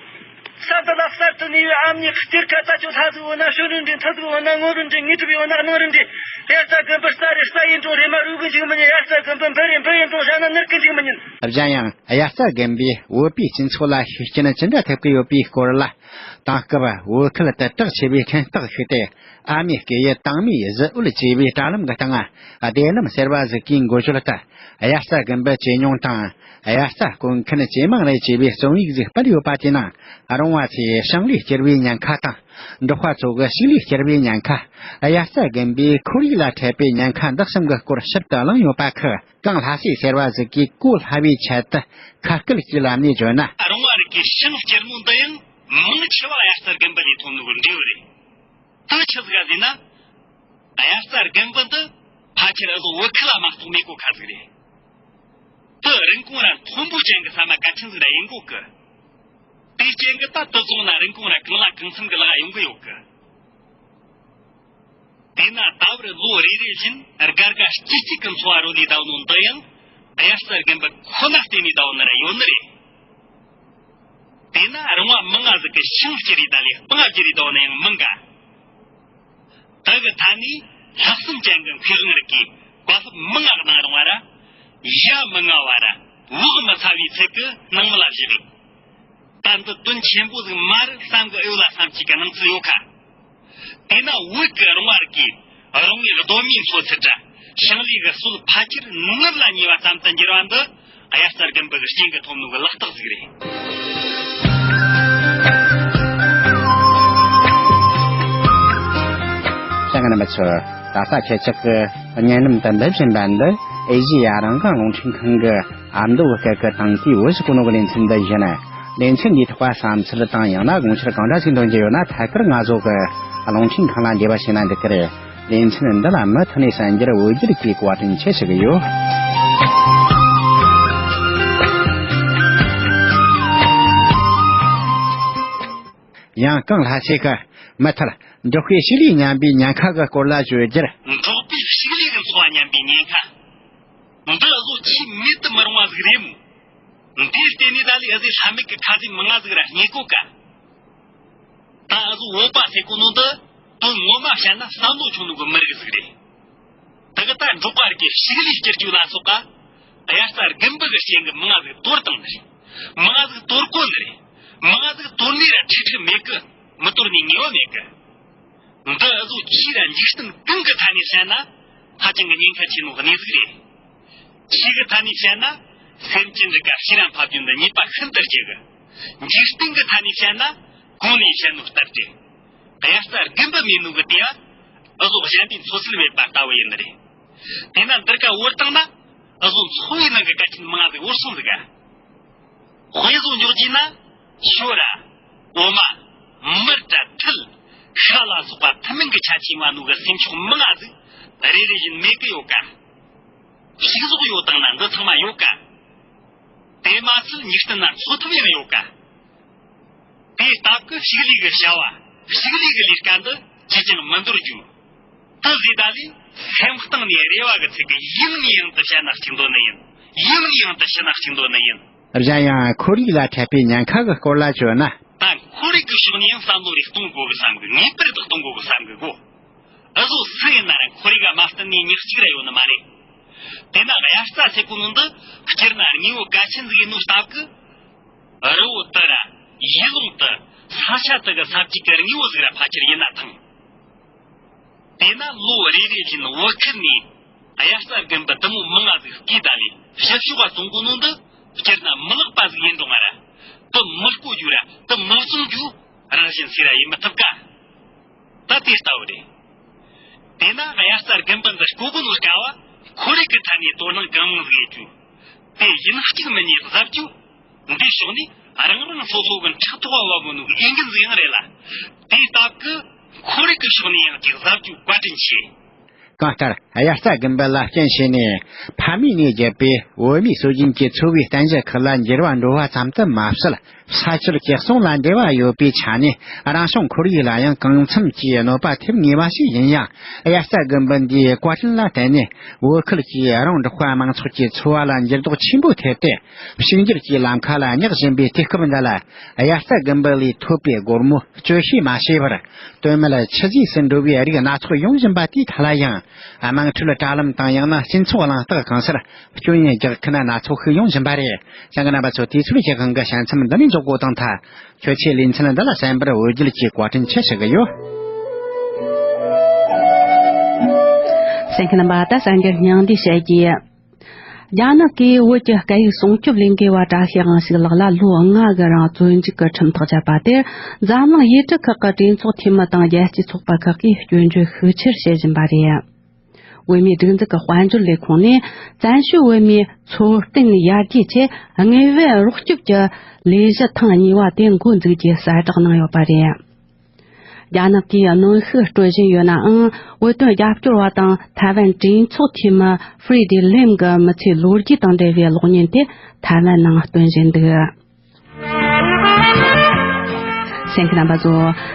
ས་འདི་ལ་གསར་དུ་གནས་པའི་ཨ་མྱེས་གཏེར་ཁ་ད་ཅོ་ལྷ་ཟིག་འོ་ན་ཤོ་རུ་འདྲེ། མཐུ་ཟིག་འོ་ན་ངོ་རུ་འདྲེ། ངོས་གྲུབ་འོ་ན་གནང་རུ་འདྲེ། དབྱར་རྩྭ་དགུན་འབུ་རྩྭ་རེད། རྩྭ་ཡིན་འགྲོ་རེད་མ་རུལ་གི་འཇུག་མི་ཉན། དབྱར་རྩྭ་དགུན་འབུ་འབུ་རེད། འབུ་ཡིན་འགྲོ་ར་ན་ནུར་གི་འཇུག་མི་ཉན། གཞན་ཡང་དབྱར་རྩྭ་དགུན་འབུས་བོད་པའི་སྤྱི་ཚོགས་ལ་ཤུགས་རྐྱེན་ཅི་འདྲ་ཐེབས་ཀྱི་ཡོད་པའི་སྐོར་ལ། དེང་སྐབས་བོད་ཁུལ་དུ་གྲགས་ཆེ་བའི་འཕྲིན་སྟེགས་ཤིག་སྟེ། ཨ་མའི་སྐད་ཡིག་དང་མིའི་གཟི་འོད་ཅེས་པའི་དྲ་ལམ་གྱི་སྟེང་བདེ་ལམ་ཟེར་བ་ཟིག་གིས་འགོ་བརྗོད་དུ། དབྱར་རྩྭ་དགུན་འབུ་ཇེ་ཉུང་དང་། དབྱར་རྩྭ་རྐོ་མཁན་ཇེ་མང་རེད་ཅེས་པའི་རྩོམ་ཡིག་ཟིག་སྤེལ་ཡོད་པ་དེའི་ནང་། རོང་བ་ཚོས་ཞིང་ལས་བསྐྱུར་བའི་ཉེན་ཁ་དང་། འབྲོག་པ་ཚོ་གི་ཕྱུགས་ལས་བསྐྱུར་བའི་ཉེན་ཁ། དབྱར་རྩྭ་དགུན་འབུས་ཁོར་ཡུག་ལ་འཕྲད་པའི་ཉེན་ཁ་འདི་གསུམ་གྱི་སྐོར་ཞིབ་ཏུ་གླེང་ཡོད་པ་ཁག། གངས་ལྷ་སྲས་ཟེར་བ་ཟིག་གིས་གོ་སླ་བའི་ཆེད་དུ་ཁ་སྐད་ཀྱི་ལམ་ནས་བརྗོད་ན། རོང་བ་རིགས་ཀྱི་ཞིང་བསྐྱུར་མོ་འདི་ཡང་མང་ཆེ་བ་དབྱར་རྩྭ་དགུན་འབུ་ལས་ཐོན་ནོ་གི་འབྲས་བུ་རེད། ད་ཆི་ཟིག་ག་ཟེར་ན། དབྱར་རྩྭ་དགུན་འབུ་འདི་ཕལ་ཆེར་འུ་ཟོ་བོད་ཁུལ་ལ་མ་གཏོགས་མེད་གོ་ཁ་ཟིག་རེད། དེ་རིན་གོང་ར་མཐོན་པོ་ཅན་གི་ས་མ་གལ་ཆེན་ཟིག་ར་ཡིན་གོ་གི། དེའི་རྐྱེན་གི་ད་དེ་བཙོངས་ན་རིན་གོང་ར་གང་ལ་གང་འཚམ་གི་ལག་ཡོང་གི་ཡོད་གི། དེས་ན་ད་བར་ལོ་རེ་རེ་བཞིན་སྒར་སྒར་སྐྱིད་སྐྱིད་གི་འཚོ་བ་རོལ་ལས་བསྡད་ནོ་འདི་ཡང་དབྱར་རྩྭ་དགུན་འབུ་ཁོ་ན་བརྟེན་ནས་བསྡད་ནི་ར་ཡོད་ནི་རེད། དེས་ན་རོང་བ་མང་ང་ཟིག་གི་ཞིང་བསྐྱུར་རེ་ད་ལས་སྤང་བསྐྱུར་རེ་བསྡད་ནི་ཡང་མང་ག། དེ་གི་ཐད་ནས་ལྷག་བསམ་ཅན་གི་མཁས་དབང་རིགས་ཀྱིས་བཀའ་སློབ་མང་ང་གནང་རུང་བ་ར། ཡ་མི་ང་བ་ར་བག་མི་ཚ་བའི་ཚིག་གི་ནང་མི་ལ་བཞག་རེད། ད་འདི་དོན་ཆེན་པོ་ཟིག་མ་རེད་བསམ་གི་ཨེ་ཡོད་ལ་བསམ་གཅིག་གི་སྣང་ཚུལ་ཡོད་ཁ། དེས་ན་བོད་ཀྱི་རོང་བ་རིགས་ཀྱིས་རང་ངོས་གདོད་མའི་འཚོ་ཚུལ་ར་ཞིང་ལས་ཀྱི་སྲོལ་ཕལ་ཆེར་ནུབ་ལ་ཉེ་བ་ཙམ་དུ་འགྱུར་བ་འདི་དབྱར་རྩྭ་དགུན་འབུ་གི་རྐྱེན་གྱིས་ཐོབ་ནོ་གི་ལག་རྟགས་ཟིག་རེད། ཤ་ང་ན་མི་ཚོ། ད་ལྟ་ཁྱེད་ཅག་གི་བརྙན་ལམ་དུ་འབེབས་བཞིན་པ་འདི་ཨེ་ཤེ་ཡ་རང་དབང་རླུང་འཕྲིན་ཁང་གི་ཨ་མདོ་བོད་སྐད་ཀྱི་དེང་དུས་བོད་ཀྱི་གོ་ནོ་གི་ལེ་ཚན་འདི་ཡིན། ལེ་ཚན་འདིའི་ཐོག་བསམ་ཚུལ་དང་ཡང་ན་དགོངས་འཆར་གང་འདྲ་ཞིག་འདོན་རྒྱུ་ཡོད་ན་ཐད་ཀར་ང་ཚོ་གི་རླུང་འཕྲིན་ཁང་ལ་འབྲེལ་བ་བྱས་ན་འགྲིག་གི་རེད། ལེ་ཚན་འདི་ལ་མུ་མཐུད་ནས་གསན་རྒྱུར་འོས་བསྡུ་གྱིས་བཀའ་དྲིན་ཆེ་ཞུ་གི་ཡོད། ཡང་གངས་ལྷ་སྲས་ཀྱིས་མུ་མཐུད་འབྲོག་པའི་ཕྱུགས་ལས་ཉམས་པའི་ཉེན་ཁ་གི་སྐོར་ལ་བརྗོད་རྒྱུར། འབྲོག་པའི་ཕྱུགས་ལས་ཀྱི་འཚོ་བ་ཉམས་པའི་ཉེན་ཁ། འདི་འུ་ཟོ་ཆེས་མེད་དུ་མི་རུང་བ་ཟིག་རེད་མོད། འདིའི་སྟེང་ནས་ད་ལས་འུ་ཟོས་ལྷད་མེད་ཀྱི་ཁ་ཟས་མང་ང་ཟིག་ར་རྙེད་གོ་ག། ད་འུ་ཟོ་བོད་པ་ཟེར་གོ་ནོ་འདི་དོན་ངོ་མ་བཤད་ན་བསམ་བློ་ཆུང་ནོ་གི་མི་རིགས་ཟིག་རེད། དེ་གི་ད་འབྲོག་པ་རིགས་ཀྱི་ཕྱུགས་ལས་བསྐྱུར་རྒྱུ་ལ་སོགས་པ། དབྱར་རྩྭ་དགུན་འབུ་གི་རྐྱེན་གྱིས་མང་ང་ཟིག་དོར་བཏང་ནི་རེད། མང་ང་ཟིག་དོར་གོ་ནི་རེད། མང་ང་ཟིག་དོར་ནི་ར་ཁྲིག་ཁྲིག་མེད་གི། མི་དོར་ནི་ངེས་པ་མེད་གི། འདི་འུ་ཟོ་ཆོས་ར་འཇིག་རྟེན་གང་གི་ཐད་ནས་བཤད་ན་ཧ་ཅང་གི་ཉེན་ཁ་ཆེ་ནོ་གནས་ཟིག་རེད། ཆོས་ཀྱི་ཐད་ནས་བཤད་ན་སེམས་ཅན་རིགས་ཀ་ཤེས་རབ་འཕེལ་རྒྱུ་འདི་ཉེས་པ་ཤིན་ཏུ་ལྕི་གི། འཇིག་རྟེན་གྱི་ཐད་ནས་བཤད་ན་གོང་ནས་བཤད་ནོ་ལྟར་ཏེ། དབྱར་རྩྭ་དགུན་འབུ་མེད་ནོ་གི་དེ་ཡང་འུ་ཟོ་གཞན་པའི་འཚོ་སྲོལ་མེད་པ་ལྟ་བུ་ཡིན་ནི་རེད། དེས་ན་འདིར་ཀ་བོར་བཏང་ན་འུ་ཟོ་འཚོ་བའི་ནང་གི་གལ་ཆེན་མང་ང་ཟིག་བོར་སོང་ཟིག་ག། དཔེ་བཟོ་འཇོག་རྒྱུ་ན་ཞོ་ར། འོ་མ། མར་ར་ཐུད། ཤ་ལ་སོགས་པ་ཐུན་མིན་གྱི་ཆ་ཆེ་བ་ནོ་གི་སེམས་ཤོག་མང་ང་ཟིག་རེ་རེ་བཞིན་མེད་གི་ཡོད་ག། ཕྱུགས་ཟོག་ཡོད་དང་ན་འདི་ཚང་མ་ཡོད་ཀ། དེ་མ་ཚད་འཇིག་རྟེན་ན་འཚོ་ཐབས་ཡང་ཡོད་ཀ། དེའི་སྟབས་ཀྱིས་ཕྱུགས་ལས་ཀྱི་བྱ་བ། ཕྱུགས་ལས་ཀྱི་ལས་ཀ་འདི་ཅི་ཀྱང་མི་འདོར་རྒྱུ། དེ་ཟེར་ད་ལས་སེམས་གཏིང་ནས་རེ་བ་གི་ཚིག་གི་ཡང་ནས་ཡང་དུ་བཤད་ན་གཅིག་འདོད་ནི་ཡིན། ཡང་ནས་ཡང་དུ་བཤད་ན་གཅིག་འདོད་ནི་ཡིན། གཞན་ཡང་ཁོར་ཡུག་ལ་འཕྲད་པའི་ཉེན་ཁ་གི་སྐོར་ལ་བརྗོད་ན། ད་ཁོར་ཡུག་གི་ཕྱོགས་ནས་ཡང་བསམ་བློ་རེ་གཏོང་དགོས་གི་བསམ་གི། ངེས་པར་དུ་གཏོང་དགོས་གི་བསམ་གི་གོ། འུ་ཟོ་སུ་ཡིན་ན་ར་ཁོར་ཡུག་མ་བསྟུན་ནས་མྱི་གཅིག་ར་ཡོད་ནི་མ་རེད། དེས་ན་དབྱར་རྩྭ་ཟེར་གོ་ནོ་འདི་སྤྱིར་ན་དངོས་པོ་གལ་ཆེན་ཟིག་ཡིན་ནོ་སྟབས་ཀྱིས། རི་བོ་དེ་ར། ཡུལ་ལུང་དེ། ས་ཆ་དེ་གི་ས་བཅུད་ཀྱི་དངོས་པོ་ཟིག་ར་ཕལ་ཆེར་ཡིན་ན་ཐང་། དེས་ན་ལོ་རེ་རེ་བཞིན་བོད་ཁུལ་ནས་དབྱར་རྩྭ་དགུན་འབུ་དུ་མོ་མང་ང་ཟིག་སྐྱེས་ད་ལས་ཞིབ་ཕྱོགས་ག་བཙོང་གོ་ནོ་འདི་སྤྱིར་ན་མི་ལེགས་པ་ཟིག་ཡིན་འགྲོ་ང་ར། དེ་མི་བརྐོ་རྒྱུ་ར་དེ་མི་བཙོང་རྒྱུ་རང་བཞིན་སུ་ར་ཡིན་མི་ཐུབ་ཀ། ད་དེ་ལྟ་བུ་རེད། དེས་ན་དབྱར་རྩྭ་དགུན་འབུ་འདི་བརྐོ་གོ་ནོ་སྐབས་ཁོར་ཡུག་གི་ཐད་ནས་དོ་སྣང་གང་མང་ཟིག་ཡེད་རྒྱུ། དེ་ཡིན་གཅིག་མིན་གཉིས་གཟབ་རྒྱུ། འདིའི་ཕྱོགས་ནས་རང་རང་སོ་སོ་གི་ཕྲག་ཐོག་ག་བབ་ནོ་གི་འོས་འགན་ཟིག་ཡང་རེད་ལ། དེའི་སྟབས་ཀྱིས་ཁོར་ཡུག་གི་ཕྱོགས་ནས་ཡང་ཅིག་གཟབ་རྒྱུ་བཀའ་དྲིན་ཆེ། གང་ལྟར་དབྱར་རྩྭ་དགུན་འབུ་ལ་རྐྱེན་བྱས་ནས་ཕ་མེས་ནས་བརྒྱུད་པའི་བོད་མིའི་སྲོལ་རྒྱུན་གྱི་འཚོ་བའི་རྟེན་གཞི་ཁུལ་ལ་འགྱུར་བ་འགྲོ་བ་ཙམ་དུ་མ་ཟད། ས་ཆར་གྱེས་སོང་ལ་འབྲེལ་བ་ཡོད་པའི་ཆ་ནས་རང་བྱུང་ཁོར་ཡུག་ལ་ཡང་གང་འཚམ་གྱིས་གནོད་པ་ཐེབས་ངེས་པ་ཞིག་ཡིན་ཡང་། དབྱར་རྩྭ་དགུན་འབུ་འདིའི་བཀའ་དྲིན་ལ་བརྟེན་ནས་བོད་ཁུལ་གྱི་རོང་འབྲོག་པ་མང་ཚོགས་ཀྱི་འཚོ་བ་ལ་འགྱུར་ལྡོག་ཆེན་པོ་ཐེབས་ཏེ། ཕྱུག་འགྱུར་གྱི་ལམ་ཁ་ལ་བསྙེགས་བཞིན་པའི་དུས་སྐབས་འདི་ལ། དབྱར་རྩྭ་དགུན་འབུ་ལས་ཐོབ་པའི་སྒོར་མོ་སྤྱོད་ཤེས་མ་བྱས་པར། དོན་མེད་ཆུད་ཟོས་སུ་འགྲོ་བའི་རིགས་སྣ་ཚོགས་ཡོང་བཞིན་པ་དེའི་ཐད་ལ་ཡང་། དམངས་ཁྲོད་དྲ་ལམ་དང་ཡང་ན་སྤྱི་ཚོགས་གླེང་སྟེགས་གང་སར་སྐྱོན་ཡོན་རྒྱག་མཁན་སྣ་ཚོགས་ཤིག་ཡོང་བཞིན་པ་རེད། བྱང་གི་རྣམ་པ་ཚོ། དུས་ཚོད་ཀྱི་དབང་གིས་ཞལ་མཚམས་འདི་ནས་འཇོག་དགོས་དང་ཐལ། ཁྱོད་ཆོས་ལེ་ཚན་འདི་ལ་གསན་པར་འོས་བསྡུ་གྱི་བཀའ་དྲིན་ཆེ་ཞུ་གི་ཡོད། གསན་མཁན་རྣམ་པ། ད་གསར་འགྱུར་སྙིང་བསྡུས་བཤད་རྒྱུ། རྒྱ་ནག་གིས་བོད་ཀྱི་སྐད་ཡིག་སྲུང་སྐྱོབ་ལས་འགུལ་བ་བཀྲ་ཤིས་དབང་ཕྱུག་ལགས་ལ་ལོ་ལྔ་གི་རིང་བཙོན་འཇུག་གི་ཁྲིམས་ཐག་བཅད་པ་དེར། འཛམ་གླིང་ཡུལ་གྲུ་ཁག་གི་གྲོས་ཚོགས་འཐུས་མི་དང་རྒྱལ་སྤྱིའི་ཚོགས་པ་ཁག་གིས་སྐྱོན་བརྗོད་ཤུགས་ཆེར་བྱེད་བཞིན་པ་རེད། བོད་མིའི་སྒྲིག་འཛུགས་ཀྱི་དཔལ་འབྱོར་ལས་ཁུངས་ནས་བཙན་བྱོལ་བོད་མིའི་འཚོ་རྟེན་ཡར་རྒྱས་ཆེད་དངོས་ཡོད་རོགས་སྐྱོབ་ཀྱི་ལས་གཞི་ཐེངས་གཉིས་པ་དེ་འགོ་འཛུགས་རྒྱུའི་གསལ་བསྒྲགས་གནང་ཡོད་པ་རེད། རྒྱ་ནག་གིས་གནོན་ཤུགས་སྤྲོད་བཞིན་ཡོད་ནའང་། བོད་དོན་རྒྱབ་སྐྱོར་བ་དང་ཐའེ་ཝན་གྲོས་ཚོགས་འཐུས་མི་ཧྥི་རི་ཌི་ལེམ་གྱི་མི་ཚེའི་ལོ་རྒྱུས་དང་འབྲེལ་བའི་གློག་བརྙན་དེ་ཐའེ་ཝན་ནང་སྟོན་བཞིན་འདུག། གསན་མཁན་རྣམ་པ་ཚོ།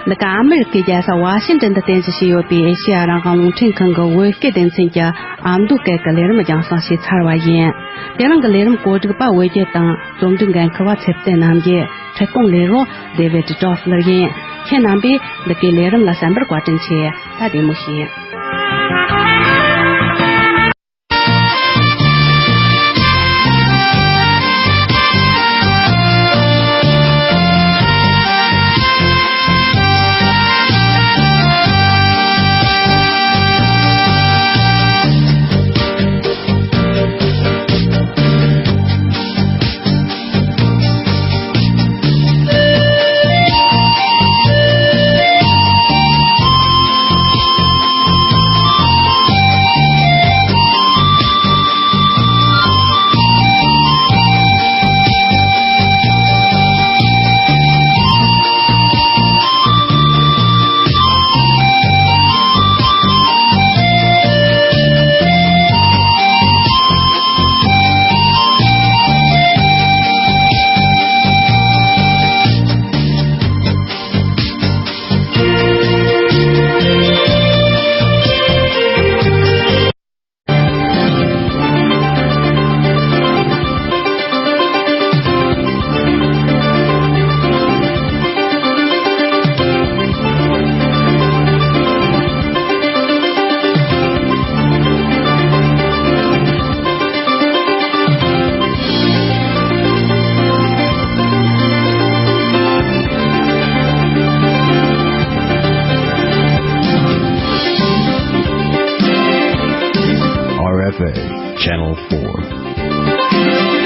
འདི་ག་ཨ་མི་རི་ཀའི་རྒྱལ་ས་ཝ་ཤིང་ཏན་དུ་རྟེན་གཞི་བྱས་ཡོད་པའི་ཨེ་ཤེ་ཡ་རང་དབང་རླུང་འཕྲིན་ཁང་གི་བོད་སྐད་སྡེ་ཚན་གྱི་ཨ་མདོ་སྐད་ཀྱི་ལས་རིམ་རྒྱང་སྲིང་བྱས་ཚར་བ་ཡིན། དེ་རིང་གི་ལས་རིམ་གོ་སྒྲིག་པ་བོད་རྒྱལ་དང་རྩོམ་སྒྲིག་འགན་འཁུར་བ་ཚེ་བརྟན་རྣམ་རྒྱལ། འཕྲུལ་གཏོང་ལས་རོགས་ཌེ་ཝིད་ཏྲོ་ཕི་ལར་ཡིན། ཁྱེད་རྣམ་པས་འདི་གའི་ལས་རིམ་ལ་གསན་པར་བཀའ་དྲིན་ཆེ། ད་བདེ་མོ་བྱོས། R F A Channel four.